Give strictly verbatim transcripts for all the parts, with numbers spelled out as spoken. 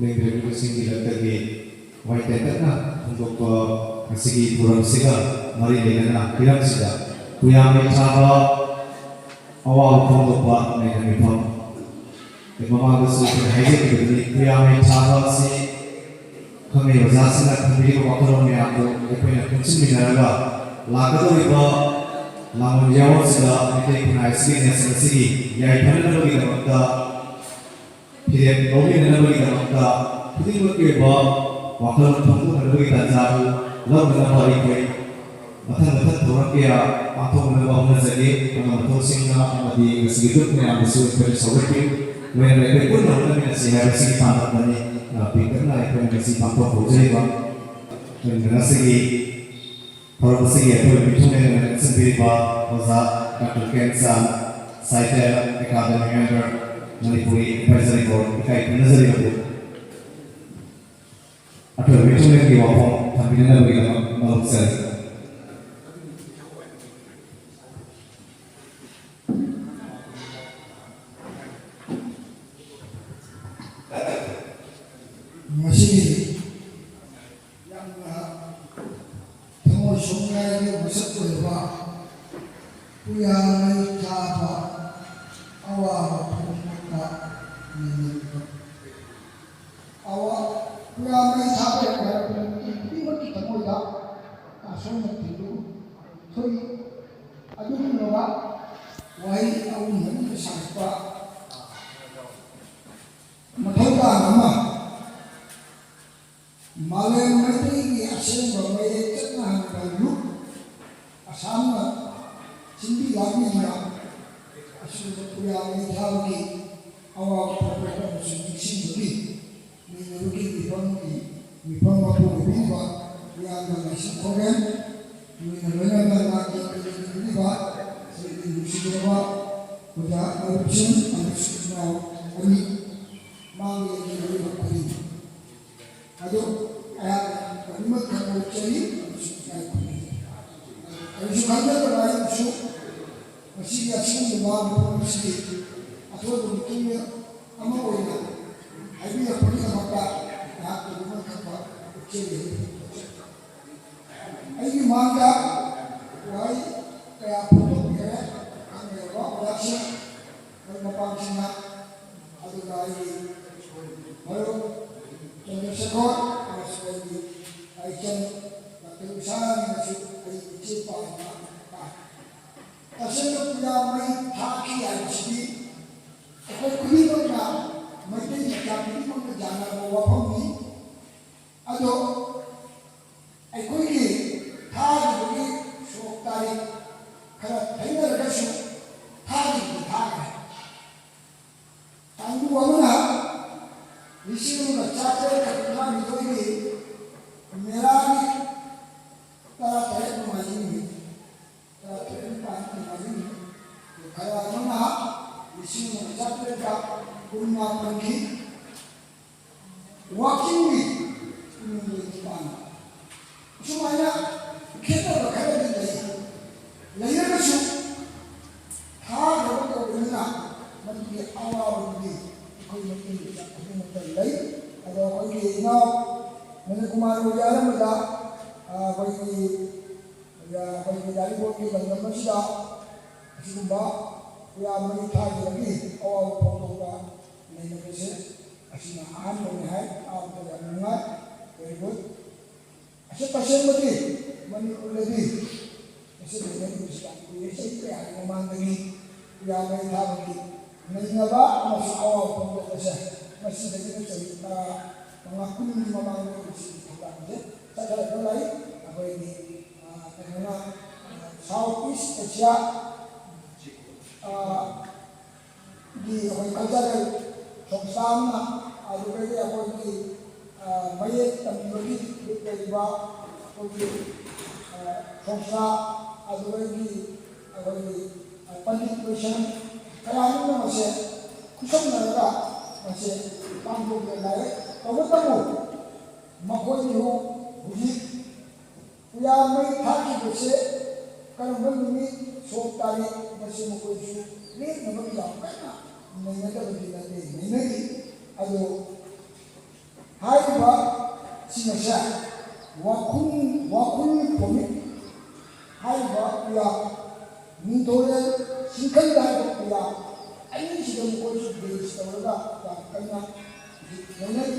ꯂꯩꯇ꯭ꯔꯕꯁꯤꯡꯒꯤ ꯂꯛꯇꯒꯤ ꯋꯥꯍꯩ ꯇꯦꯟꯇꯛꯅ ꯐꯣꯡꯗꯣꯛꯄ ꯑꯁꯤꯒꯤ ꯊꯧꯔꯝꯁꯤꯒ ꯃꯔꯤ ꯂꯩꯅꯅ ꯍꯤꯔꯝꯁꯤꯗ ꯄꯨꯌꯥ ꯃꯩ ꯊꯥꯕ ꯑꯋꯥꯕ ꯐꯣꯡꯗꯣꯛꯄ ꯂꯩꯅ ꯃꯤꯐꯝ꯫ ꯑꯩ ꯃꯃꯥꯡꯗꯁꯨ ꯑꯩꯈꯣꯏꯅ ꯍꯥꯏꯖꯈꯤꯕꯗꯨꯅꯤ, ꯄꯨꯌꯥ ꯃꯩ ꯊꯥꯕ ꯑꯁꯤ ꯈꯪꯉꯩ ꯑꯣꯖꯥꯁꯤꯡꯅ ꯊꯝꯕꯤꯔꯤꯕ ꯋꯥꯈꯜꯂꯣꯟ ꯃꯌꯥꯝꯗꯨ ꯑꯩꯈꯣꯏꯅ ꯄꯨꯟꯁꯤꯟꯃꯤꯟꯅꯔꯒ ꯂꯥꯛꯀꯗꯧꯔꯤꯕ ꯂꯥꯡꯕꯟ ꯌꯥꯑꯣꯟꯁꯤꯗ ꯃꯩꯇꯩ ꯈꯨꯟꯅꯥꯏ ꯑꯁꯤꯒꯤ ꯅꯦꯁꯟ ꯑꯁꯤꯒꯤ ꯌꯥꯏꯐꯅꯅꯕꯒꯤꯗꯃꯛꯇ ꯐꯤꯔꯦꯞ ꯂꯧꯃꯤꯟꯅꯅꯕꯒꯤꯗꯃꯛꯇ ꯈꯨꯗꯤꯡꯃꯛꯀꯤ ꯑꯣꯏꯕ ꯋꯥꯈꯜ ꯐꯣꯡꯗꯣꯛꯅꯅꯕꯒꯤ ꯇꯥꯟꯖꯥ ꯑꯗꯨ ꯂꯧꯅꯅꯕ ꯑꯩꯈꯣꯏ ꯃꯊꯪ ꯃꯊꯪ ꯊꯧꯔꯝ ꯀꯌꯥ ꯄꯥꯡꯊꯣꯛꯅꯕ ꯍꯣꯠꯅꯖꯒꯦ꯫ ꯑꯉꯝꯕ ꯊꯕꯛꯁꯤꯡꯅ ꯑꯃꯗꯤ ꯉꯁꯤꯒꯤ ꯒ꯭ꯔꯨꯞ ꯃꯌꯥꯝꯗꯁꯨ ꯑꯩꯈꯣꯏꯅ ꯁꯧꯒꯠꯄꯤꯌꯨ꯫ ꯂꯣꯏꯅꯅ ꯑꯩꯈꯣꯏ ꯄꯨꯟꯅ ꯍꯣꯠꯅꯃꯤꯟꯅꯁꯤ ꯍꯥꯏꯕꯁꯤꯒꯤ ꯄꯥꯟꯗꯝꯗꯅꯤ꯫ ꯑ, ꯄꯤꯡꯀꯛꯅ ꯑꯩꯈꯣꯏꯅ ꯉꯁꯤ ꯄꯥꯡꯊꯣꯛ ꯍꯧꯖꯔꯤꯕ꯫ ꯑꯗꯨꯅ ꯉꯁꯤꯒꯤ ꯊꯧꯔꯝ ꯑꯁꯤꯒꯤ ꯑꯊꯣꯏꯕ ꯃꯤꯊꯨꯡꯂꯦꯟ ꯑꯣꯏꯅ ꯆꯪꯕꯤꯔꯤꯕ ꯑꯣꯖꯥ doctor Kensan, Sahitya Akademi member, Manipuri advisory board, ꯏꯀꯥꯏ ꯈꯨꯝꯅꯖꯔꯤꯕꯕꯨ ꯑꯊꯣꯏꯕ ꯃꯤꯊꯨꯡꯂꯦꯟꯒꯤ ꯋꯥꯐꯝ ꯊꯝꯕꯤꯅꯅꯕꯒꯤꯗꯃꯛ ꯅꯣꯂꯨꯛꯆꯔꯤ꯫ ꯉꯁꯤꯒꯤ ꯌꯥꯝꯅ ꯊꯃꯣꯏ ꯁꯣꯛꯅꯤꯡꯉꯥꯏꯒꯤ ꯃꯁꯛ ꯑꯣꯏꯔꯕ ꯄꯨꯌꯥ ꯃꯩ ꯊꯥꯕ ꯑꯋꯥꯕ ꯄꯨꯝꯅꯃꯛꯇ ꯃꯤꯅꯤꯠ ꯑꯋꯥ ꯄꯨꯌꯥ ꯃꯩ ꯊꯥꯕ ꯍꯥꯏꯕ ꯃꯤ ꯈꯨꯗꯤꯡꯃꯛꯀꯤ ꯊꯃꯣꯏꯗ ꯑꯁꯣꯏꯕ ꯊꯤꯟꯗꯨ ꯊꯣꯛꯏ꯫ ꯑꯗꯨꯒꯨꯝꯂꯕ ꯋꯥꯍꯩ ꯑꯍꯨꯝ ꯃꯔꯤꯅ ꯁꯥꯔꯛꯄ ꯃꯊꯧꯗꯥꯡ ꯑꯃ ꯃꯥꯂꯦꯝ ꯃꯩꯇꯩꯒꯤ ꯑꯁꯦꯡꯕ ꯃꯌꯦꯛ ꯆꯠꯅꯍꯟꯕ ꯂꯨꯞ ꯑꯁꯥꯝꯅ ꯁꯤꯟꯕꯤ ꯂꯥꯡꯕꯤꯗꯨꯅ ꯑꯁꯤꯒꯨꯝꯕ ꯄꯨꯌꯥ ꯃꯩ ꯊꯥꯕꯒꯤ ꯑꯋꯥꯕ ꯊꯧꯗꯣꯛ ꯑꯃꯁꯨ ꯅꯤꯡꯁꯤꯡꯕꯒꯤ ꯃꯤꯑꯣꯏꯕꯒꯤ ꯃꯤꯐꯝꯒꯤ ꯃꯤꯐꯝ ꯃꯄꯨ ꯑꯣꯏꯕꯤꯔꯤꯕ ꯏꯌꯥꯝꯕ ꯂꯥꯏꯁ꯭ꯔꯝ ꯈꯣꯡꯉꯦꯟ, ꯂꯣꯏꯅ ꯂꯣꯏꯅꯅ ꯃꯥꯒꯤ ꯀꯔꯤꯒꯤ ꯑꯣꯏꯕ ꯁꯤꯒꯤ ꯅꯨꯡꯁꯤꯖꯔꯕ ꯑꯣꯖꯥ ꯃꯔꯨꯞꯁꯤꯡ ꯑꯃꯁꯨꯡ ꯏꯅꯥꯎ ꯑꯅꯤ, ꯃꯥꯒꯤ ꯑꯩꯒꯤ ꯑꯣꯏꯕ ꯈꯨꯗꯤꯡꯃꯛ ꯑꯗꯨ ꯑꯩꯍꯥꯛꯅ ꯂꯣꯏꯅꯃꯛ ꯊꯥꯒꯠꯆꯔꯤ ꯑꯃꯁꯨꯡ ꯏꯀꯥꯏ ꯈꯨꯝꯅꯖꯔꯤ꯫ ꯀꯔꯤꯁꯨ ꯈꯟꯖꯗꯕ ꯑꯩꯕꯨꯁꯨ ꯉꯁꯤꯒꯤ ꯑꯁꯤꯒꯨꯝꯂꯕ ꯃꯐꯝ ꯑꯁꯤꯒꯤ ꯑꯊꯣꯏꯕ ꯃꯤꯇꯤꯡ ꯑꯃ ꯑꯣꯏꯅ ꯍꯥꯏꯕꯤꯔꯛꯄꯒꯤꯗꯃꯛꯇ ꯑꯩꯒꯤ ꯃꯥꯡꯗ ꯋꯥꯍꯩ ꯀꯌꯥ ꯐꯣꯡꯗꯣꯛꯄꯤꯈ꯭ꯔꯦ ꯈꯪꯅꯔꯕ ꯑꯣꯖꯥꯁꯤꯡ, ꯃꯔꯨꯞ ꯃꯄꯥꯡꯁꯤꯡꯅ꯫ ꯑꯗꯨꯒ ꯑꯩꯒꯤ ꯃꯔꯨꯞ ꯆꯟꯗ꯭ꯔꯁꯦꯈꯣꯔ ꯑꯃꯁꯨꯡ ꯑꯩꯒꯤ ꯏꯆꯟ ꯗꯥꯛꯇꯔ ꯎꯁꯥꯅꯤꯅꯁꯨ ꯑꯩ ꯏꯆꯦ ꯄꯥꯎꯅ ꯇꯥꯏ꯫ ꯇꯁꯦꯡꯅ ꯄꯨꯌꯥ ꯃꯩ ꯊꯥꯈꯤ ꯍꯥꯏꯕꯁꯤꯗꯤ ꯑꯩꯈꯣꯏ ꯈꯨꯗꯤꯡꯃꯛꯅ, ꯃꯩꯇꯩ ꯃꯆꯥ ꯈꯨꯗꯤꯡꯃꯛꯅ ꯌꯥꯅꯔꯕ ꯋꯥꯐꯝꯅꯤ꯫ ꯑꯗꯣ ꯑꯩꯈꯣꯏꯒꯤ ꯊꯥꯈꯤꯕꯒꯤ ꯁꯣꯛ ꯇꯥꯔꯤꯛ ꯈꯔ ꯊꯦꯡꯅꯔꯒꯁꯨ ꯊꯥꯈꯤꯕꯗꯤ ꯊꯥꯈ꯭ꯔꯦ꯫ ꯀꯥꯡꯕꯨ ꯑꯃꯅ ꯂꯤꯁꯤꯡ ꯑꯃꯒ ꯆꯥꯇꯔꯦꯠ ꯀꯨꯟꯊ꯭ꯔꯥ ꯅꯤꯊꯣꯏꯒꯤ ꯃꯦꯂꯥꯒꯤ ꯇꯔꯥ ꯇꯔꯦꯠ ꯅꯣꯡꯃꯥꯏꯖꯤꯡ ꯅꯨꯃꯤꯠ, ꯇꯔꯥ ꯇꯔꯦꯠ ꯅꯤꯄꯥꯟ ꯅꯣꯡꯃꯥꯏꯖꯤꯡ ꯅꯨꯃꯤꯠ, ꯈꯔ ꯑꯃꯅ ꯂꯤꯁꯤꯡ ꯑꯃꯒ ꯆꯥꯇꯔꯦꯠꯀ ꯀꯨꯟ ꯃꯥꯄꯟꯒꯤ ꯋꯥꯛꯆꯤꯡꯒꯤ ꯏꯃꯨꯡꯒꯤ ꯅꯨꯄꯥꯅꯤ꯫ ꯑꯁꯨꯃꯥꯏꯅ ꯈꯦꯠꯅꯕ ꯈꯔꯗꯤ ꯂꯩ꯫ ꯂꯩꯔꯒꯁꯨ ꯊꯥꯈ꯭ꯔꯕ ꯇꯧꯕꯅꯤꯅ ꯃꯗꯨꯒꯤ ꯑꯋꯥꯕꯗꯨꯗꯤ ꯑꯩꯈꯣꯏ ꯃꯩꯇꯩ ꯃꯆꯥ ꯈꯨꯗꯤꯡꯃꯛꯇ ꯂꯩ꯫ ꯑꯗꯣ ꯑꯩꯈꯣꯏꯒꯤ ꯏꯅꯥꯎ ꯅꯟꯗꯀꯨꯃꯥꯔ ꯍꯣꯏ ꯍꯥꯏꯔꯝꯕꯗ, ꯑ, ꯑꯩꯈꯣꯏꯒꯤ, ꯑ, ꯑꯩꯈꯣꯏꯒꯤ ꯌꯥꯏꯔꯤꯄꯣꯛꯀꯤ ꯂꯝꯗꯝ ꯑꯁꯤꯗ ꯑꯁꯤꯒꯨꯝꯕ ꯄꯨꯌꯥ ꯃꯩ ꯊꯥꯈꯤꯕꯒꯤ ꯑꯋꯥꯕ ꯐꯣꯡꯗꯣꯛꯄ ꯂꯩꯅꯕꯁꯦ ꯑꯁꯤꯅ ꯑꯍꯥꯟꯕꯅꯤ ꯍꯥꯏ꯫ ꯇꯥꯕꯗ ꯌꯥꯝ ꯅꯨꯡꯉꯥꯏ꯫ Very good꯫ ꯑꯁꯤ ꯇꯁꯦꯡꯕꯗꯤ ꯃꯅꯤꯄꯨꯔꯗꯗꯤ ꯃꯁꯤ ꯂꯩꯅꯔꯤꯕꯁꯤ ꯌꯥꯝ ꯀꯨꯏꯔꯦ꯫ ꯆꯍꯤ ꯀꯌꯥꯒꯤ ꯃꯃꯥꯡꯗꯒꯤ ꯄꯨꯌꯥ ꯃꯩ ꯊꯥꯕꯒꯤ ꯅꯩꯅꯕ ꯑꯃꯁꯨꯡ ꯑꯋꯥꯕ ꯐꯣꯡꯗꯣꯛꯄꯁꯦ ꯃꯁꯤꯗꯒꯤꯅ ꯆꯍꯤ ꯇꯔꯥ ꯃꯉꯥ, ꯀꯨꯟꯒꯤ ꯃꯃꯥꯡꯗꯒꯤ ꯃꯁꯤꯒꯤ ꯊꯧꯗꯥꯡꯁꯦ ꯆꯠꯊꯔꯒ ꯂꯩ꯫ ꯑꯩꯈꯣꯏꯒꯤ, ꯑ, ꯀꯩꯅꯣꯅ, ꯑ, South East Asia, ꯑ, ꯒꯤ ꯑꯩꯈꯣꯏ cultural ꯁꯪꯁꯊꯥ ꯑꯃ, ꯑꯗꯨꯗꯒꯤ ꯑꯩꯈꯣꯏꯒꯤ, ꯑ, ꯃꯌꯦꯛ ꯇꯝꯕꯤꯕꯒꯤ ꯂꯨꯞ ꯂꯩꯔꯤꯕ ꯑꯩꯈꯣꯏꯒꯤ, ꯑ, ꯁꯪꯁꯊꯥ, ꯑꯗꯨꯗꯒꯤ ꯑꯩꯈꯣꯏꯒꯤ, ꯑ, ꯄꯟꯗꯤꯠ ꯂꯣꯏꯁꯪ ꯀꯌꯥ ꯑꯃꯅ ꯃꯁꯦ ꯈꯨꯠꯁꯝꯅꯔꯒ ꯃꯁꯦ ꯄꯥꯡꯊꯣꯛꯄ ꯂꯥꯛꯑꯦ꯫ ꯇꯧꯕꯇꯕꯨ ꯃꯈꯣꯏꯁꯨ ꯍꯧꯖꯤꯛ ꯄꯨꯌꯥ ꯃꯩ ꯊꯥꯈꯤꯕꯁꯦ ꯀꯔꯝꯕ ꯅꯨꯃꯤꯠ, ꯁꯣꯛ ꯇꯥꯔꯤꯛ, ꯃꯁꯤ ꯃꯈꯣꯏꯁꯨ ꯂꯦꯞꯅꯕꯒꯤ ꯌꯥꯝ ꯀꯟꯅ ꯅꯩꯅꯗꯕꯗꯤ ꯅꯠꯇꯦ, ꯅꯩꯅꯔꯤ꯫ ꯑꯗꯣ ꯍꯥꯏꯔꯤꯕ ꯁꯤꯡ ꯑꯁꯦ ꯋꯥꯈꯨꯜ, ꯋꯥꯈꯨꯜ ꯀꯣꯃꯤꯛ ꯍꯥꯏꯔꯤꯕ ꯄꯨꯌꯥ, ꯅꯤꯡꯊꯧꯔꯦꯜ ꯆꯤꯡꯈꯩ ꯍꯥꯏꯔꯤꯕ ꯄꯨꯌꯥ ꯑꯅꯤꯁꯤꯗ ꯃꯈꯣꯏꯁꯨ base ꯇꯧꯔꯒ ꯌꯥꯝ ꯀꯟꯅ ꯍꯧꯖꯤꯛ ꯂꯩꯅꯔꯤ꯫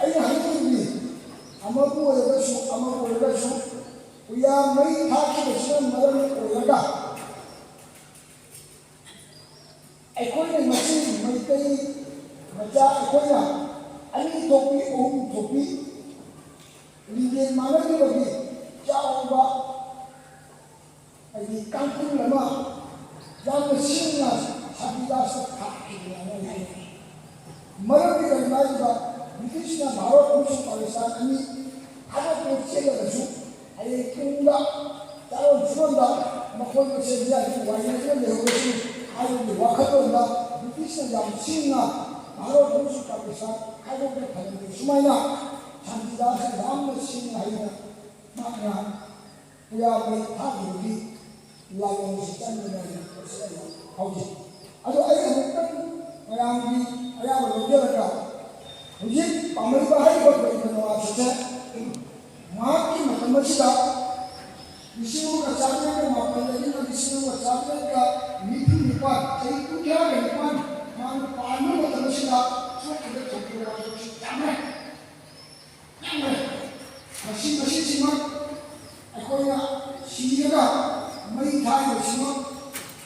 ꯑꯩꯅ ꯍꯥꯏꯅꯤꯡꯕꯗꯤ ꯑꯃꯕꯨ ꯑꯣꯏꯔꯒꯁꯨ, ꯑꯃꯕꯨ ꯑꯣꯏꯔꯒꯁꯨ ꯄꯨꯌꯥ ꯃꯩ ꯊꯥꯈꯤꯕꯁꯤꯅ ꯃꯔꯝ ꯑꯣꯏꯔꯒ ꯑꯩꯈꯣꯏꯅ ꯉꯁꯤ ꯃꯩꯇꯩ ꯃꯆꯥ ꯑꯩꯈꯣꯏꯅ ꯑꯅꯤ ꯊꯣꯛꯄꯤ, ꯑꯍꯨꯝ ꯊꯣꯛꯄꯤ, ꯂꯤꯡꯖꯦꯜ ꯃꯥꯟꯅꯗꯕꯒꯤ ꯆꯥꯎꯕ, ꯍꯥꯏꯗꯤ, ꯀꯥꯡꯈꯨꯜ ꯑꯃ ꯌꯥꯝꯅ ꯁꯤꯡꯅ ꯁꯥꯟꯇꯤꯗꯥꯁꯇ ꯊꯥꯈꯤꯕꯅꯦꯅ ꯍꯥꯏꯅꯩ꯫ ꯃꯔꯝꯗꯤ ꯀꯔꯤꯅꯣ ꯍꯥꯏꯕꯗ, ꯕ꯭ꯔꯤꯇꯤꯁꯅ ꯚꯥꯔꯠ ꯑꯃꯁꯨꯡ ꯄꯥꯀꯤꯁꯇꯥꯟ ꯑꯅꯤ ꯈꯥꯏꯗꯣꯛꯇꯨꯅ ꯆꯦꯜꯂꯒꯁꯨ, ꯍꯌꯦꯡ ꯇꯨꯡꯗ ꯆꯥꯔꯣꯟ ꯁꯨꯔꯣꯟꯗ ꯃꯈꯣꯏ ꯃꯁꯦꯟ ꯃꯤꯌꯥꯝꯁꯤꯡ ꯋꯥꯔꯤꯅꯗꯨꯅ ꯂꯩꯍꯧꯔꯁꯤ ꯍꯥꯏꯕꯒꯤ ꯋꯥꯈꯜꯂꯣꯟꯗ ꯕ꯭ꯔꯤꯇꯤꯁꯅ ꯌꯥꯝ ꯁꯤꯡꯅ ꯚꯥꯔꯠ ꯑꯃꯁꯨꯡ ꯄꯥꯀꯤꯁꯇꯥꯟ ꯈꯥꯏꯗꯣꯛꯇꯨꯅ ꯊꯝꯂꯝꯃꯤ꯫ ꯁꯨꯃꯥꯏꯅ ꯁꯥꯟꯇꯤꯗꯥꯁꯅ ꯌꯥꯝꯅ ꯁꯤꯡꯅ ꯍꯩꯅ ꯃꯍꯥꯛꯅ ꯄꯨꯌꯥ ꯃꯩ ꯊꯥꯈꯤꯕꯒꯤ ꯂꯥꯏꯑꯣꯡꯁꯤ ꯆꯪꯗꯅ ꯂꯩꯔꯛꯄꯁꯦ ꯑꯩ ꯍꯧꯖꯩ꯫ ꯑꯗꯣ ꯑꯩ ꯑꯃꯨꯛꯇꯪ ꯃꯌꯥꯝꯒꯤ ꯑꯌꯥꯕ ꯂꯧꯖꯔꯒ, ꯍꯧꯖꯤꯛ ꯄꯥꯝꯂꯤꯕ ꯍꯥꯏꯔꯤꯕ ꯔꯕꯤꯟꯗ꯭ꯔꯅꯥꯊ ꯑꯁꯦ ꯃꯍꯥꯛꯀꯤ ꯃꯇꯝ ꯑꯁꯤꯗ ꯂꯤꯁꯤꯡ ꯑꯃꯒ ꯆꯥꯇ꯭ꯔꯦꯠꯀ ꯃꯥꯄꯜꯗꯒꯤꯅ ꯂꯤꯁꯤꯡ ꯑꯃꯒ ꯆꯥꯇ꯭ꯔꯦꯠꯀ ꯅꯤꯐꯨ ꯅꯤꯄꯥꯟ, ꯆꯍꯤ ꯀꯨꯟꯊ꯭ꯔꯥꯒ ꯅꯤꯄꯥꯟ ꯃꯥꯅ ꯄꯥꯟꯕ ꯃꯇꯝ ꯑꯁꯤꯗ ꯊꯣꯛꯈꯤꯕ ꯊꯧꯗꯣꯛ ꯋꯥꯊꯣꯛꯁꯤ ꯌꯥꯝꯃꯦ꯫ ꯃꯁꯤ, ꯃꯁꯤꯁꯤꯃꯛ ꯑꯩꯈꯣꯏꯅ ꯁꯤꯔꯒ ꯃꯩ ꯊꯥꯔꯤꯕꯁꯤꯃꯛ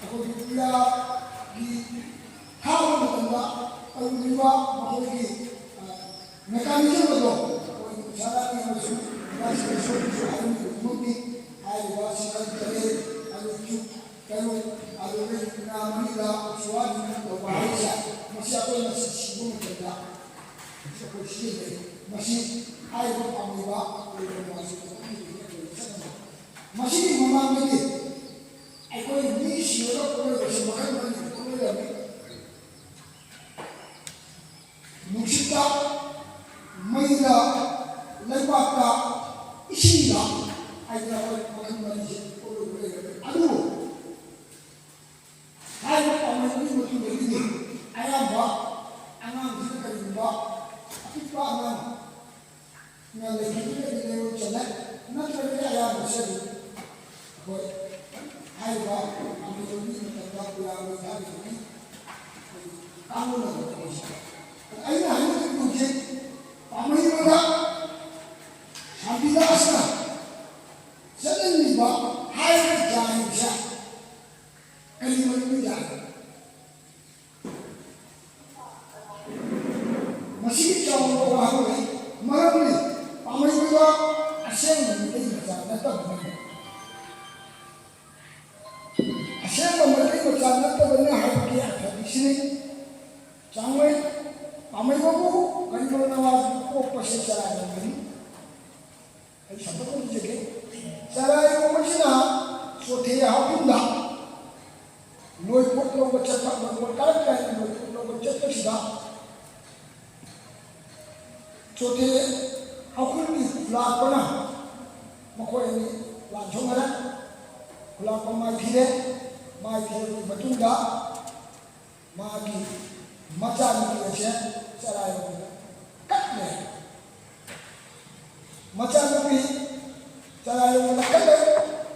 ꯑꯩꯈꯣꯏꯒꯤ ꯄꯨꯌꯥꯒꯤ ꯊꯥꯕ ꯃꯇꯝꯗ ꯇꯧꯔꯤꯕ ꯃꯈꯣꯏꯒꯤ, ꯑ, mechanism ꯑꯗꯣ ꯑꯩꯈꯣꯏꯒꯤ ꯄꯩꯁꯥ ꯂꯥꯛꯄ ꯑꯃꯁꯨꯡ ꯂꯥꯏꯁꯤꯡ ꯁꯣꯏꯕꯁꯨ ꯍꯥꯏꯔꯤꯕꯃꯛꯅꯤ꯫ ꯍꯥꯏꯔꯤꯕ ꯁꯤꯡꯈꯪ ꯇꯔꯦꯠ, ꯑꯗꯨ ꯆꯨ ꯇꯔꯨꯛ, ꯑꯗꯨꯒ ꯉꯥ ꯃꯔꯤꯗ ꯁꯣꯍꯥꯅꯤꯅ ꯇꯧꯕ ꯍꯥꯏꯔꯤꯁꯦ, ꯃꯁꯤ ꯑꯩꯈꯣꯏꯅ ꯁꯤꯕ ꯃꯇꯝꯗ ꯑꯩꯈꯣꯏ ꯁꯤꯖꯤꯟꯅꯩ꯫ ꯃꯁꯤ ꯍꯥꯏꯔꯤꯕ ꯄꯥꯝꯂꯤꯕ ꯑꯣꯏꯔꯤꯕ ꯑꯁꯤ ꯑꯩꯈꯣꯏ ꯆꯠꯅꯕ꯫ ꯃꯁꯤꯒꯤ ꯃꯃꯥꯡꯗꯗꯤ ꯑꯩꯈꯣꯏ ꯃꯤ ꯁꯤꯔꯒ ꯄꯣꯛꯂꯣꯏꯕꯁꯤ ꯃꯈꯜ ꯃꯈꯜꯒꯤ ꯄꯣꯛꯂꯣꯏꯔꯝꯃꯤ꯫ ꯅꯨꯡꯁꯤꯠꯇ, ꯃꯩꯗ, ꯂꯩꯕꯥꯛꯇ, ꯏꯁꯤꯡꯗ ꯍꯥꯏꯗꯅ ꯑꯩꯈꯣꯏ ꯃꯈꯜ ꯃꯔꯤꯁꯦ ꯄꯣꯛꯂꯣꯏꯕ ꯂꯩꯔꯝꯃꯤ꯫ ꯑꯗꯨꯕꯨ ꯍꯥꯏꯔꯤꯕ ꯄꯥꯎꯃꯤ ꯑꯅꯤ ꯃꯇꯨꯡꯗꯒꯤꯗꯤ ꯑꯌꯥꯝꯕ ꯑꯉꯥꯡꯁꯤꯅ ꯀꯔꯤꯒꯨꯝꯕ ꯑꯄꯤꯛꯄ ꯑꯉꯥꯡ ꯅꯠꯇ꯭ꯔꯒꯗꯤ ꯑꯌꯥꯝꯕ ꯆꯠꯂꯤ꯫ ꯑꯩꯈꯣꯏ ꯍꯥꯏꯔꯤꯕ ꯑꯃꯨꯕꯒꯤ ꯃꯇꯝꯗ ꯄꯨꯌꯥꯃꯨ ꯊꯥꯔꯤꯕꯒꯤ ꯀꯥꯡꯂꯣꯟ ꯑꯗꯨ ꯇꯧꯁꯤ꯫ ꯑꯩꯅ ꯍꯥꯏꯅꯤꯡꯉꯤꯕꯗꯤ ꯄꯥꯃꯩꯕꯗ ꯁꯥꯟꯇꯤꯗꯥꯁꯅ ꯆꯠꯍꯟꯂꯤꯕ ꯍꯥꯏꯔꯤꯕ ꯖꯥꯏꯟꯁꯦ ꯀꯔꯤ ꯃꯔꯝꯒꯤ ꯖꯥꯏꯟ? ꯃꯁꯤꯒꯤ ꯆꯥꯎꯔꯕ ꯋꯥꯍꯪꯅꯤ꯫ ꯃꯔꯝꯗꯤ ꯄꯥꯃꯩꯕꯗ ꯑꯁꯦꯡꯕ ꯃꯩꯇꯩ ꯃꯆꯥ ꯅꯠꯇꯕꯅꯤ꯫ ꯑꯁꯦꯡꯕ ꯃꯩꯇꯩ ꯃꯆꯥ ꯅꯠꯇꯕꯅꯤ ꯍꯥꯏꯕꯒꯤ ꯑꯥꯔꯊꯗꯤ ꯁꯤꯅꯤ꯫ ꯆꯥꯡꯃꯩ ꯄꯥꯃꯩꯕꯕꯨ ꯀꯔꯤꯒꯨꯝꯕ ꯅꯋꯥꯁꯤ ꯄꯣꯛꯄꯁꯦ ꯆꯔꯥ ꯌꯧꯒꯅꯤ꯫ ꯑꯩ ꯁꯝꯂꯞꯅ ꯏꯖꯒꯦ꯫ ꯆꯔꯥ ꯌꯧꯕꯁꯤꯅ ꯆꯣꯊꯦ ꯍꯥꯎꯈꯤꯕꯗ ꯂꯣꯏꯄꯣꯠ ꯂꯧꯕ ꯆꯠꯄ, ꯂꯣꯏꯄꯣꯠ ꯀꯔꯝ ꯀꯥꯏꯅ ꯂꯣꯏꯄꯣꯠ ꯂꯧꯕ ꯆꯠꯄꯁꯤꯗ ꯆꯣꯊꯦ ꯍꯥꯎꯈꯤꯕꯒꯤ ꯂꯥꯛꯄꯅ ꯃꯈꯣꯏ ꯑꯅꯤ ꯂꯥꯟ ꯁꯣꯛꯅꯔꯦ꯫ ꯈꯨꯂꯥꯛꯄ ꯃꯥꯏꯊꯤꯔꯦ꯫ ꯃꯥꯏꯊꯤꯔꯕꯒꯤ ꯃꯇꯨꯡꯗ ꯃꯥꯒꯤ ꯃꯆꯥꯅꯨꯄꯤ ꯑꯁꯦ ꯆꯔꯥ ꯌꯧꯕꯗ ꯀꯠꯂꯦ꯫ ꯃꯆꯥꯅꯨꯄꯤ ꯆꯔꯥ ꯌꯧꯕꯗ ꯀꯠꯂꯦ꯫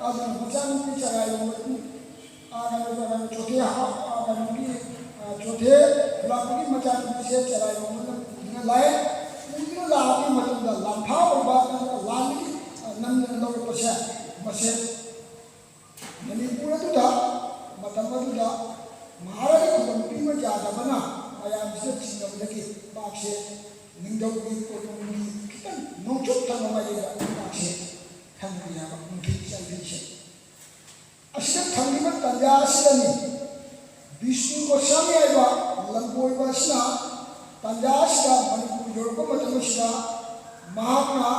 ꯑꯗꯨꯅ ꯃꯆꯥꯅꯨꯄꯤ ꯆꯔꯥ ꯌꯧꯕ, ꯑꯥ, ꯀꯩꯅꯣ, ꯀꯩꯅꯣ, ꯆꯣꯊꯦ ꯍꯥ-, ꯑꯥ, ꯀꯩꯅꯣꯒꯤ, ꯑꯥ, ꯆꯣꯊꯦ ꯈꯨꯂꯥꯛꯄꯒꯤ ꯃꯆꯥꯅꯨꯄꯤꯁꯦ ꯆꯔꯥ ꯌꯧꯕꯗ ꯄꯨꯗꯨꯅ ꯂꯥꯛꯑꯦ꯫ ꯄꯨꯗꯨꯅ ꯂꯥꯛꯄꯒꯤ ꯃꯇꯝꯗ ꯂꯥꯟꯐꯥ ꯑꯣꯏꯕ, ꯂꯥꯟꯒꯤ, ꯑꯥ, ꯅꯝꯗꯅ ꯂꯧꯔꯛꯄꯁꯦ, ꯃꯁꯦ ꯃꯅꯤꯄꯨꯔ ꯑꯗꯨꯗ ꯃꯇꯝ ꯑꯗꯨꯗ ꯃꯍꯥꯔꯥꯅꯤ ꯈꯨꯕꯝ ꯄꯤꯃ ꯌꯥꯗꯕꯅ ꯃꯌꯥꯝꯁꯤꯅ ꯆꯤꯡꯅꯕꯗꯒꯤ ꯃꯍꯥꯛꯁꯦ ꯅꯤꯡꯊꯧꯒꯤ ꯀꯣꯅꯨꯡꯒꯤ ꯈꯤꯇꯪ ꯅꯣꯡꯆꯨꯞ ꯊꯪꯕ ꯃꯥꯏꯀꯩꯗ ꯃꯍꯥꯛꯁꯦ ꯊꯝꯈꯤ ꯍꯥꯏꯕ ꯅꯨꯡꯊꯤꯜ ꯆꯥꯏꯕꯤꯁꯦ꯫ ꯑꯁꯤꯗ ꯊꯝꯈꯤꯕ ꯇꯥꯟꯖꯥ ꯑꯁꯤꯗꯅꯤ ꯕꯤꯁꯅꯨ ꯒꯣꯁ꯭ꯋꯥꯃꯤ ꯍꯥꯏꯕ ꯂꯝꯀꯣꯏꯕ ꯑꯁꯤꯅ ꯇꯥꯟꯖꯥ ꯑꯁꯤꯗ ꯃꯅꯤꯄꯨꯔ ꯌꯧꯔꯛꯄ ꯃꯇꯝ ꯑꯁꯤꯗ ꯃꯍꯥꯛꯅ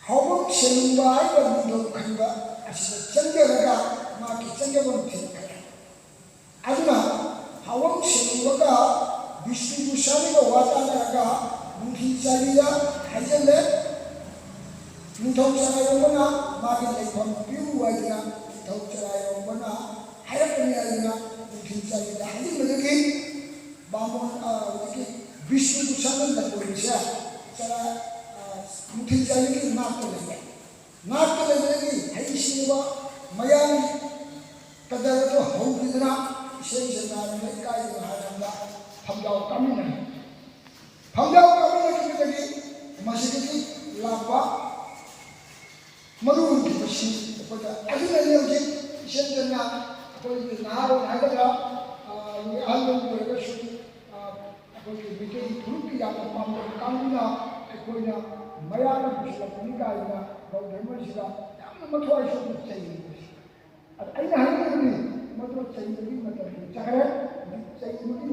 ꯍꯥꯎꯕꯝ ꯁꯦꯂꯨꯡꯕ ꯍꯥꯏꯕ ꯅꯤꯡꯊꯧ ꯈꯟꯕ ꯑꯁꯤꯗ ꯆꯪꯖꯔꯒ ꯃꯍꯥꯛꯀꯤ ꯆꯪꯖꯐꯝ ꯊꯤꯔꯛꯈ꯭ꯔꯦ꯫ ꯑꯗꯨꯅ ꯍꯥꯎꯕꯝ ꯁꯦꯂꯨꯡꯕꯒ ꯕꯤꯁꯅꯨ ꯒꯣꯁ꯭ꯋꯥꯃꯤꯒ ꯋꯥ ꯇꯥꯅꯔꯒ ꯅꯨꯡꯊꯤꯜ ꯆꯥꯏꯕꯤꯗ ꯍꯥꯏꯖꯜꯂꯦ꯫ ꯅꯤꯡꯊꯧ ꯆꯔꯥꯌꯣꯡꯕꯅ ꯃꯥꯒꯤ ꯂꯩꯐꯝ ꯄꯤꯌꯨ ꯍꯥꯏꯗꯅ ꯅꯤꯡꯊꯧ ꯆꯔꯥꯌꯣꯡꯕꯅ ꯍꯥꯏꯔꯛꯄꯅꯤ ꯍꯥꯏꯗꯅ ꯅꯨꯡꯊꯤꯜ ꯆꯥꯏꯕꯤꯗ ꯍꯥꯏꯖꯤꯟꯕꯗꯒꯤ ꯕꯥꯃꯣꯟ, ꯑ, ꯍꯧꯖꯤꯛꯀꯤ ꯕꯤꯁꯅꯨ ꯒꯣꯁ꯭ꯋꯥꯃꯤ ꯂꯝꯀꯣꯏꯕꯁꯦ ꯆꯔꯥ, ꯑ, ꯅꯨꯡꯊꯤꯜ ꯆꯥꯏꯕꯒꯤ ꯉꯥꯛꯇ ꯂꯩꯔꯦ꯫ ꯉꯥꯛꯇ ꯂꯩꯕꯗꯒꯤ ꯍꯩꯁꯤꯡꯕ ꯃꯌꯥꯝ ꯀꯗꯔ ꯑꯗꯨ ꯍꯧꯈꯤꯗꯅ ꯏꯁꯦꯡ ꯁꯦꯡꯅ ꯍꯥꯏꯔꯕꯗ ꯏꯀꯥꯏꯗꯅ ꯍꯥꯏꯔꯕꯗ ꯐꯝꯖꯥꯎ ꯀꯥꯃꯤꯟꯅꯔꯦ꯫ ꯐꯝꯖꯥꯎ ꯀꯥꯃꯤꯟꯅꯈꯤꯕꯗꯒꯤ ꯃꯁꯤꯗꯒꯤ ꯂꯥꯛꯄ ꯃꯔꯨ ꯑꯣꯏꯈꯤꯕꯁꯤ ꯑꯩꯈꯣꯏꯗ ꯑꯗꯨꯅꯅꯤ ꯍꯧꯖꯤꯛ ꯏꯁꯦꯡ ꯁꯦꯡꯅ ꯑꯩꯈꯣꯏꯒꯤ ꯅꯍꯥꯔꯣꯜ ꯍꯥꯏꯒꯗ꯭ꯔꯥ, ꯑ, ꯑꯍꯜ ꯑꯣꯏꯔꯒꯁꯨ, ꯑ, ꯑꯩꯈꯣꯏꯒꯤ ꯃꯩꯇꯩ ꯐꯨꯔꯨꯞꯀꯤ ꯌꯥꯝꯅ ꯄꯥꯝꯖꯕ ꯀꯥꯡꯕꯨꯅ ꯑꯩꯈꯣꯏꯅ ꯃꯌꯥꯝꯅ ꯄꯨꯁꯤꯜꯂꯛꯄꯅꯤ ꯀꯥꯏꯅ ꯕꯧꯗ ꯙꯔꯃꯁꯤꯗ ꯌꯥꯝꯅ ꯃꯊ꯭ꯋꯥꯏ ꯁꯣꯛꯅ ꯆꯩꯔꯤꯕꯁꯤ꯫ ꯑꯗ ꯑꯩꯅ ꯍꯥꯏꯅꯤꯡꯕꯗꯤ ꯃꯗꯨ ꯆꯩꯕꯒꯤ ꯃꯇꯝꯗꯤ ꯆꯠꯈ꯭ꯔꯦ꯫ ꯍꯧꯖꯤꯛ ꯆꯩꯕꯒꯤ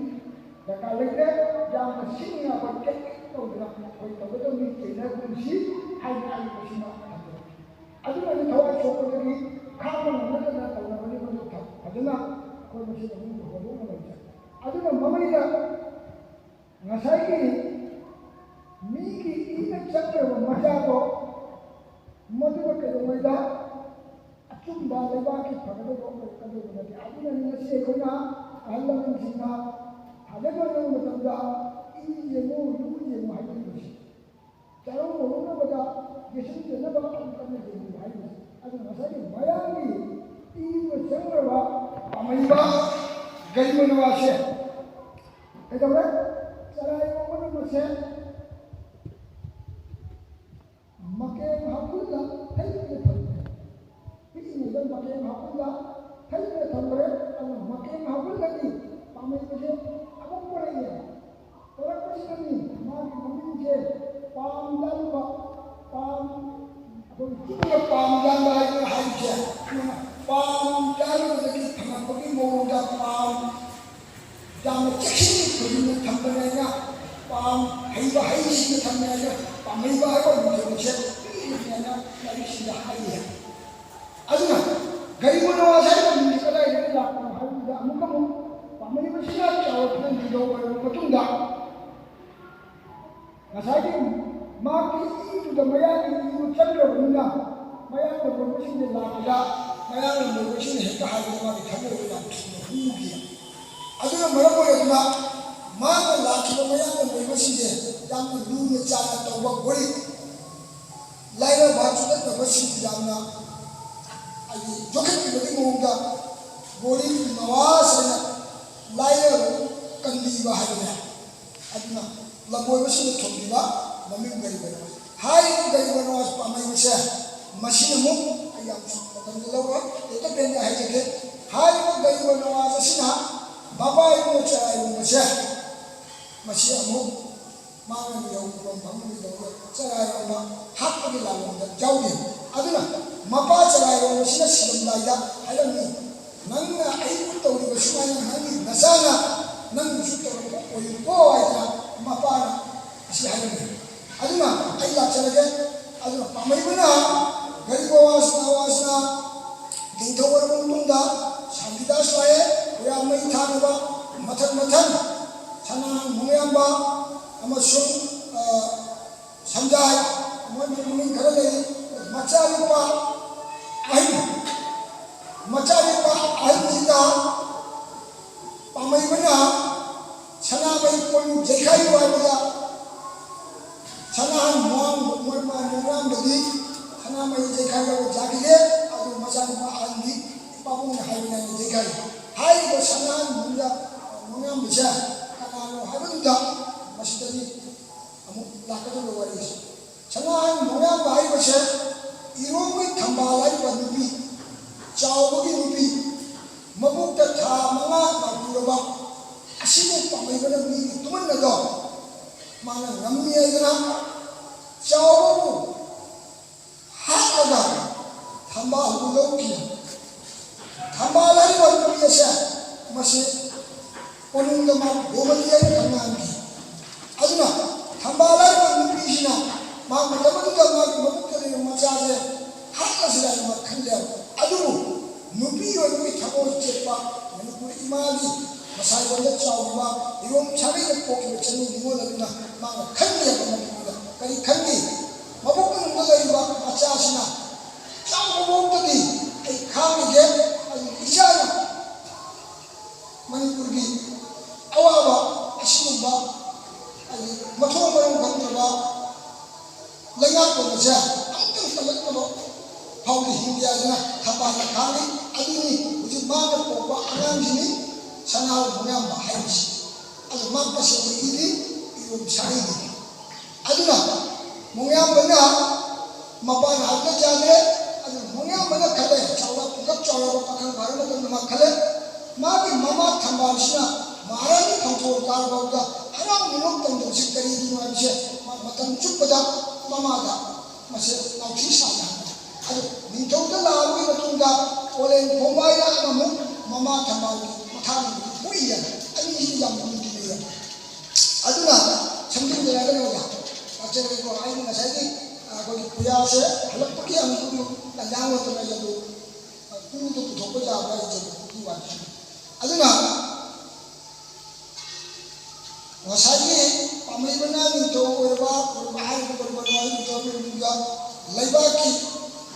ꯗꯔꯀꯥꯔ ꯂꯩꯇ꯭ꯔꯦ꯫ ꯌꯥꯝꯅ ꯁꯤꯡꯅ ꯑꯩꯈꯣꯏ ꯀꯦꯛ ꯀꯦꯛ ꯇꯧꯗꯅ ꯑꯩꯈꯣꯏ ꯇꯧꯒꯗꯕꯅꯤ, ꯆꯩꯅꯒꯨꯝꯁꯤ ꯍꯥꯏꯅ ꯑꯩ ꯃꯁꯤꯃ ꯊꯝꯖꯔꯦ꯫ ꯑꯗꯨꯅꯗꯤ ꯊꯋꯥꯏ ꯁꯣꯛꯄꯗꯒꯤ ꯈꯥꯡꯕ ꯉꯝꯅꯗꯅ ꯇꯧꯅꯕꯅꯤ꯫ ꯃꯗꯨ ꯐ-, ꯐꯖꯅ ꯑꯩꯈꯣꯏ ꯃꯁꯤ ꯑꯗꯨꯝ ꯍꯣꯟꯗꯣꯛꯅ ꯂꯩꯖꯩ꯫ ꯑꯗꯨꯅ ꯃꯃꯩꯗ ꯉꯁꯥꯏꯒꯤ ꯃꯤꯒꯤ ꯏꯅ ꯆꯪꯈ꯭ꯔꯕ ꯃꯆꯥꯗꯣ ꯃꯗꯨꯅ ꯀꯩꯗꯧꯉꯩꯗ ꯑꯆꯨꯝꯕ ꯂꯩꯕꯥꯛꯀꯤ ꯐꯒꯗꯕ ꯑꯣꯏꯔꯛꯀꯗꯧꯕ ꯅꯠꯇꯦ꯫ ꯑꯗꯨꯅꯅꯤ ꯉꯁꯤ ꯑꯩꯈꯣꯏꯅ ꯑꯍꯜ ꯂꯃꯟꯁꯤꯡꯅ ꯊꯥꯖꯕ ꯌꯧꯕ ꯃꯇꯝꯗ ꯏ ꯌꯦꯡꯉꯨ, ꯂꯨ ꯌꯦꯡꯉꯨ ꯍꯥꯏꯕꯤꯕꯁꯦ꯫ ꯆꯥꯔꯧ ꯃꯧꯔꯧꯅꯕꯗ ꯌꯦꯡꯁꯤꯟꯖꯅꯕ ꯑꯃꯨꯛ ꯀꯟꯅ ꯌꯦꯡꯉꯨ ꯍꯥꯏꯕꯁꯦ꯫ ꯑꯗꯨꯅ ꯉꯁꯥꯏꯒꯤ ꯃꯌꯥꯝꯒꯤ ꯏꯗꯨꯅ ꯆꯪꯈ꯭ꯔꯕ ꯄꯥꯝꯍꯩꯕ ꯒꯔꯤꯕ ꯅꯋꯥꯁꯦ ꯀꯩꯗꯧꯔꯦ? ꯆꯔꯥꯏ ꯑꯣꯟꯕꯅ ꯃꯁꯦ ꯃꯀꯦꯡ ꯍꯥꯞꯐꯨꯜꯗ ꯊꯩꯗꯨꯅ ꯊꯝꯈ꯭ꯔꯦ꯫ ꯄꯤꯛꯏꯉꯩꯗ ꯃꯀꯦꯡ ꯍꯥꯞꯐꯨꯜꯗ ꯊꯩꯗꯨꯅ ꯊꯝꯈ꯭ꯔꯦ꯫ ꯑꯗꯨꯅ ꯃꯀꯦꯡ ꯍꯥꯞꯐꯨꯜꯗꯒꯤ ꯄꯥꯝꯍꯩꯕꯁꯦ ꯑꯃꯨꯛ ꯄꯣꯔꯛꯑꯦ꯫ ꯄꯣꯔꯛꯄꯁꯤꯗꯅꯤ ꯃꯥꯒꯤ ꯃꯃꯤꯡꯁꯦ ꯄꯥꯝ ꯌꯥꯟꯕ, ꯄꯥꯝ, ꯑꯩꯈꯣꯏ ꯆꯤꯡꯗ ꯄꯥꯝ ꯌꯥꯟꯕ ꯍꯥꯏꯗꯅ ꯍꯥꯏꯔꯤꯁꯦ꯫ ꯑꯗꯨꯅ ꯄꯥꯝ ꯌꯥꯟꯕꯗꯒꯤ ꯐꯪꯉꯛꯄꯒꯤ ꯃꯑꯣꯡꯗ ꯄꯥꯝ ꯌꯥꯝꯅ ꯆꯦꯛꯁꯤꯟꯅ ꯈꯣꯏꯖꯤꯟꯅ ꯊꯝꯕꯅꯦꯅ ꯄꯥꯝ ꯍꯩꯕ ꯍꯩꯁꯤꯡꯅ ꯊꯝꯃꯦ ꯍꯥꯏꯅ ꯄꯥꯝꯍꯩꯕ ꯍꯥꯏꯕ ꯃꯤꯡꯊꯣꯜꯁꯦ ꯄꯤꯔꯤꯕꯅꯦꯅ ꯂꯥꯏꯔꯤꯛꯁꯤꯡꯗ ꯍꯥꯏꯔꯤ꯫ ꯑꯗꯨꯅ ꯒꯔꯤꯕ ꯅꯋꯥꯖ ꯍꯥꯏꯕ ꯃꯤꯡꯁꯦ ꯀꯗꯥꯏꯗꯒꯤ ꯂꯥꯛꯄꯅꯣ ꯍꯥꯏꯕꯗ ꯑꯃꯨꯛꯀ ꯑꯃꯨꯛ ꯄꯥꯝꯍꯩꯕꯁꯤꯅ ꯆꯥꯎꯔꯛꯇꯨꯅ ꯅꯤꯡꯊꯧ ꯑꯣꯏꯔꯕ ꯃꯇꯨꯡꯗ ꯉꯁꯥꯏꯒꯤ ꯃꯥꯒꯤ ꯏꯗꯨꯗ ꯃꯌꯥꯡꯒꯤ ꯏꯗꯨ ꯆꯪꯈ꯭ꯔꯕꯅꯤꯅ ꯃꯌꯥꯡꯅ ꯂꯣꯟꯕꯁꯤꯡꯁꯦ ꯂꯥꯛꯄꯗ ꯃꯌꯥꯡꯅ ꯂꯣꯟꯕꯁꯤꯡꯅ ꯍꯦꯛꯇ ꯍꯥꯏꯕꯗ ꯃꯥꯒꯤ ꯊꯃꯣꯏꯗ ꯌꯥꯝ ꯊꯨꯅ ꯍꯨꯈꯤ꯫ ꯑꯗꯨꯅ ꯃꯔꯝ ꯑꯣꯏꯔꯗꯨꯅ ꯃꯥꯅ ꯂꯥꯛꯈꯤꯕ ꯃꯌꯥꯡꯅ ꯂꯣꯟꯕꯁꯤꯡꯁꯦ ꯌꯥꯝꯅ ꯂꯨꯅ ꯆꯥꯟꯅ ꯇꯧꯕ ꯋꯥꯔꯤ ꯂꯥꯏꯔꯕ ꯆꯨꯗꯠꯅꯕꯁꯤꯡꯕꯨ ꯌꯥꯝꯅ ꯍꯥꯏꯗꯤ ꯌꯣꯛꯈꯠꯄꯤꯕꯒꯤ ꯃꯑꯣꯡꯗ ꯒꯣꯔꯤꯕ ꯅꯋꯥꯖ ꯍꯥꯏꯅ ꯂꯥꯏꯔꯕ ꯀꯟꯕꯤꯕ ꯍꯥꯏꯕꯅꯦ꯫ ꯑꯗꯨꯅ ꯂꯝꯕꯣꯏꯕꯁꯤꯡꯗ ꯊꯣꯟꯕꯤꯕ ꯃꯃꯤꯡ ꯒꯔꯤꯕ ꯅꯋꯥꯖ꯫ ꯍꯥꯏꯔꯤꯕ ꯒꯔꯤꯕ ꯅꯋꯥꯖ ꯄꯥꯝꯍꯩꯕꯁꯦ ꯃꯁꯤꯅ ꯑꯃꯨꯛ ꯑꯩ ꯌꯥꯝ ꯃꯇꯝꯗ ꯂꯧꯔꯣꯏ, ꯇꯦꯟꯇꯛ ꯇꯦꯟꯇꯛ ꯍꯥꯏꯖꯒꯦ꯫ ꯍꯥꯏꯔꯤꯕ ꯒꯔꯤꯕ ꯅꯋꯥꯖ ꯑꯁꯤꯅ ꯃꯄꯥ ꯏꯕꯨꯡꯉꯣ ꯆꯔꯥꯏꯔꯣꯡꯕꯁꯦ ꯃꯁꯤ ꯑꯃꯨꯛ ꯃꯥꯅ ꯃꯤꯍꯧ ꯈꯨꯕꯝ ꯐꯪꯕꯒꯤꯗꯃꯛꯇ ꯆꯔꯥꯏꯔꯣꯝꯕ ꯍꯥꯠꯄꯒꯤ ꯂꯥꯜꯂꯣꯡꯗ ꯌꯥꯎꯔꯤ꯫ ꯑꯗꯨꯅ ꯃꯄꯥ ꯆꯔꯥꯏꯔꯣꯝꯕꯁꯤꯅ ꯁꯤꯔꯝꯗꯥꯏꯗ ꯍꯥꯏꯔꯝꯃꯤ, "ꯅꯪꯅ ꯑꯩꯕꯨ ꯇꯧꯔꯤꯕ ꯁꯨꯃꯥꯏꯅ ꯅꯪꯒꯤ ꯅꯆꯥꯅ ꯅꯪꯕꯨꯁꯨ ꯇꯧꯔꯝꯕ ꯑꯣꯏꯌꯨꯀꯣ" ꯍꯥꯏꯗꯅ ꯃꯄꯥꯅ ꯑꯁꯤ ꯍꯥꯏꯔꯝꯃꯤ꯫ ꯑꯗꯨꯅ ꯑꯩ ꯂꯥꯛꯆꯔꯒꯦ꯫ ꯑꯗꯨꯅ ꯄꯥꯝꯍꯩꯕꯅ ꯒꯔꯤꯕ ꯅꯋꯥꯖ, ꯅꯋꯥꯖꯅ ꯅꯤꯡꯊꯧ ꯑꯣꯏꯔꯕ ꯃꯇꯨꯡꯗ ꯁꯥꯟꯇꯤꯗꯥꯁ ꯂꯥꯛꯑꯦ, ꯄꯨꯌꯥ ꯃꯩ ꯊꯥꯅꯕ ꯃꯊꯪ ꯃꯊꯪ ꯁꯅꯥ ꯃꯣꯡꯌꯥꯝꯕ ꯑꯃꯁꯨꯡ, ꯑ, ꯁꯟꯖꯥꯏ, ꯃꯣꯏ ꯃꯃꯤꯡ ꯈꯔ ꯂꯩ꯫ ꯃꯆꯥꯅꯨꯄꯥ ꯑꯍꯟ, ꯃꯆꯥꯅꯨꯄꯥ ꯑꯍꯟꯁꯤꯗ ꯄꯥꯝꯍꯩꯕꯅ ꯁꯅꯥꯃꯍꯤ ꯀꯣꯅꯨꯡ ꯌꯩꯈꯥꯏꯌꯨ ꯍꯥꯏꯕꯗ ꯁꯅꯥꯍꯟ ꯃꯣꯡ-, ꯃꯣꯡ-, ꯃꯣꯡꯌꯥꯝꯕꯗꯤ ꯁꯅꯥꯃꯍꯤ ꯌꯩꯈꯥꯏꯕ ꯌꯥꯈꯤꯗꯦ꯫ ꯑꯗꯨ ꯃꯆꯥꯅꯨꯄꯥ ꯑꯍꯟꯗꯤ ꯄꯥꯕꯨꯡꯅ ꯍꯥꯏꯕꯅꯦꯅ ꯌꯩꯈꯥꯏ꯫ ꯍꯥꯏꯔꯤꯕ ꯁꯅꯥꯍꯟ ꯃꯣꯡꯌꯥ-, ꯃꯣꯡꯌꯥꯝꯕꯁꯦ ꯀꯅꯥꯅꯣ ꯍꯥꯏꯕꯗꯨꯗ ꯃꯁꯤꯗꯗꯤ ꯑꯃꯨꯛ ꯂꯥꯛꯀꯗꯧꯔꯤꯕ ꯋꯥꯔꯤꯁꯦ꯫ ꯁꯅꯥꯍꯟ ꯃꯣꯡꯌꯥꯝꯕ ꯍꯥꯏꯔꯤꯕꯁꯦ ꯏꯔꯣꯝꯒꯤ ꯊꯝꯕꯥꯜ ꯍꯥꯏꯔꯤꯕ ꯅꯨꯄꯤ, ꯆꯥꯎꯕꯒꯤ ꯅꯨꯄꯤ, ꯃꯕꯨꯛꯇ ꯊꯥ ꯃꯉꯥ ꯅꯥꯎꯄꯨꯔꯕ, ꯑꯁꯤꯕꯨ ꯄꯥꯝꯍꯩꯕꯅ ꯃꯤꯒꯤ ꯇꯨꯃꯟꯅꯗꯣ ꯃꯥꯅ ꯉꯝꯃꯤ ꯍꯥꯏꯗꯅ ꯆꯥꯎꯕꯕꯨ ꯍꯥꯠꯂꯒ ꯊꯝꯕꯥꯜꯕꯨ ꯂꯧꯈꯤ꯫ ꯊꯝꯕꯥꯜ ꯍꯥꯏꯔꯤꯕ ꯅꯨꯄꯤ ꯑꯁꯦ ꯃꯁꯤ ꯀꯣꯅꯨꯡꯗ ꯃꯥ ꯒꯣꯃꯇꯤ ꯍꯥꯏꯅ ꯈꯪꯅꯍꯟꯈꯤ꯫ ꯑꯗꯨꯅ ꯊꯝꯕꯥꯜ ꯍꯥꯏꯔꯤꯕ ꯅꯨꯄꯤꯁꯤꯅ ꯃꯍꯥꯛ ꯃꯇꯝ ꯑꯗꯨꯗ ꯃꯥꯒꯤ ꯃꯕꯨꯛꯇ ꯂꯩꯕ ꯃꯆꯥꯁꯦ ꯍꯥꯠꯂꯁꯤꯔ ꯍꯥꯏꯅ ꯃꯥ ꯈꯜꯂꯦ꯫ ꯑꯗꯨꯕꯨ ꯅꯨꯄꯤ ꯑꯣꯏꯕꯒꯤ ꯊꯃꯣꯏ ꯆꯦꯠꯄ ꯃꯅꯤꯄꯨꯔ ꯏꯃꯥꯒꯤ ꯃꯁꯥꯏꯕꯣꯟꯗ ꯆꯥꯎꯔꯤꯕ ꯏꯔꯣꯝ ꯁꯥꯒꯩꯗ ꯄꯣꯛꯈꯤꯕ ꯆꯅꯨ ꯅꯤꯉꯣꯜ ꯑꯗꯨꯅ ꯃꯥꯅ ꯈꯟꯈꯤ ꯍꯥꯏꯕ ꯃꯇꯝꯗ ꯀꯔꯤ ꯈꯟꯈꯤ? ꯃꯕꯨꯛ ꯃꯅꯨꯡꯗ ꯂꯩꯔꯤꯕ ꯃꯆꯥꯁꯤꯅ ꯆꯥꯎꯕ ꯃꯑꯣꯡꯗꯗꯤ ꯑꯩ ꯈꯥꯡꯉꯤꯒꯦ, ꯑꯗꯨ ꯏꯆꯥꯅ ꯃꯅꯤꯄꯨꯔꯒꯤ ꯑꯋꯥꯕ ꯑꯁꯤꯒꯨꯝꯕ ꯍꯥꯏꯗꯤ ꯃꯊꯣꯡ ꯃꯔꯝ ꯈꯪꯗ꯭ꯔꯕ ꯂꯩꯉꯥꯛꯂꯣꯟ ꯑꯁꯦ ꯐꯥꯎꯗꯤ ꯍꯤꯡꯕ ꯌꯥꯏꯗꯅ ꯊꯝꯕꯥꯜꯅ ꯈꯥꯡꯉꯤ꯫ ꯑꯗꯨꯅꯤ ꯍꯧꯖꯤꯛ ꯃꯥꯅ ꯄꯣꯛꯄ ꯑꯉꯥꯡꯁꯤꯅꯤ ꯁꯅꯥꯍꯣ ꯃꯣꯡꯌꯥꯝꯕ ꯍꯥꯏꯔꯤꯁꯤ꯫ ꯑꯗꯨ ꯃꯥ ꯇꯁꯦꯡꯕꯒꯤꯗꯤ ꯏꯔꯣꯝ ꯁꯥꯒꯩꯒꯤꯅꯤ꯫ ꯑꯗꯨꯅ ꯃꯣꯡꯌꯥꯝꯕꯅ ꯃꯄꯥꯟ ꯍꯥꯞꯅ ꯆꯥꯗ꯭ꯔꯦ꯫ ꯑꯗꯨ ꯃꯣꯡꯌꯥꯝꯕꯅ ꯈꯜꯂꯦ, ꯆꯥꯎꯔ ꯄꯨꯡꯀꯛ ꯆꯥꯎꯔꯕ ꯄꯥꯈꯪ ꯐꯥꯔ ꯃꯇꯝꯗ ꯃꯥ ꯈꯜꯂꯦ, ꯃꯥꯒꯤ ꯃꯃꯥ ꯊꯝꯕꯥꯜꯁꯤꯅ ꯃꯍꯥꯔꯥꯅꯤ ꯐꯝꯐꯣꯜ ꯀꯥꯔ ꯐꯥꯎꯗ ꯍꯔꯥꯎ ꯃꯤꯅꯣꯛ ꯇꯧꯗꯕꯁꯤ ꯀꯔꯤꯒꯤꯅꯣ ꯍꯥꯏꯕꯁꯦ ꯃꯥ ꯃꯇꯝ ꯆꯨꯞꯄꯗ ꯃꯃꯥꯗ ꯃꯁꯦ ꯅꯥꯎꯊꯤ ꯁꯥꯟꯅꯍꯟꯕ꯫ ꯑꯗꯨ ꯅꯤꯡꯊꯧꯗ ꯂꯥꯛꯑꯕꯒꯤ ꯃꯇꯨꯡꯗ ꯑꯣꯂꯦꯟ ꯈꯣꯡꯕꯥꯏ ꯂꯥꯛꯑꯒ ꯑꯃꯨꯛ ꯃꯃꯥ ꯊꯝꯕꯥꯜꯒꯤ ꯃꯊꯥꯅꯤꯗꯨ ꯄꯣꯛꯏ ꯍꯥꯏ꯫ ꯑꯅꯤꯁꯤꯗꯤ ꯌꯥꯝ ꯂꯨꯅ ꯇꯤꯟꯅꯩ ꯍꯥꯏ꯫ ꯑꯗꯨꯅ ꯁꯦꯝꯖꯤꯟꯖꯔꯒ ꯀꯩꯅꯣꯗ ꯂꯥꯛꯆꯔꯒꯦꯀꯣ꯫ ꯑꯩꯅ ꯉꯁꯥꯏꯒꯤ ꯑꯩꯈꯣꯏꯒꯤ ꯄꯨꯌꯥꯁꯦ ꯍꯜꯂꯛꯄꯒꯤ ꯑꯃꯨꯛ ꯇꯟꯖꯥ ꯑꯃ ꯇꯧꯔꯛꯑꯦ꯫ ꯑꯗꯨ ꯄꯨꯗꯣ ꯄꯨꯊꯣꯛꯄ ꯌꯥꯕ꯭ꯔꯥ ꯍꯥꯏꯖꯕ ꯑꯗꯨꯒꯤ ꯋꯥꯅꯤ꯫ ꯑꯗꯨꯅ ꯉꯁꯥꯏꯒꯤ ꯄꯥꯝꯂꯩꯕꯅ ꯅꯤꯡꯊꯧ ꯑꯣꯏꯔꯕ, ꯑꯣꯏꯔꯕ ꯍꯥꯏꯔꯤꯕ ꯑꯣꯏꯔꯕ ꯅꯤꯡꯊꯧ ꯑꯣꯏꯔꯕ ꯂꯩꯕꯥꯛꯀꯤ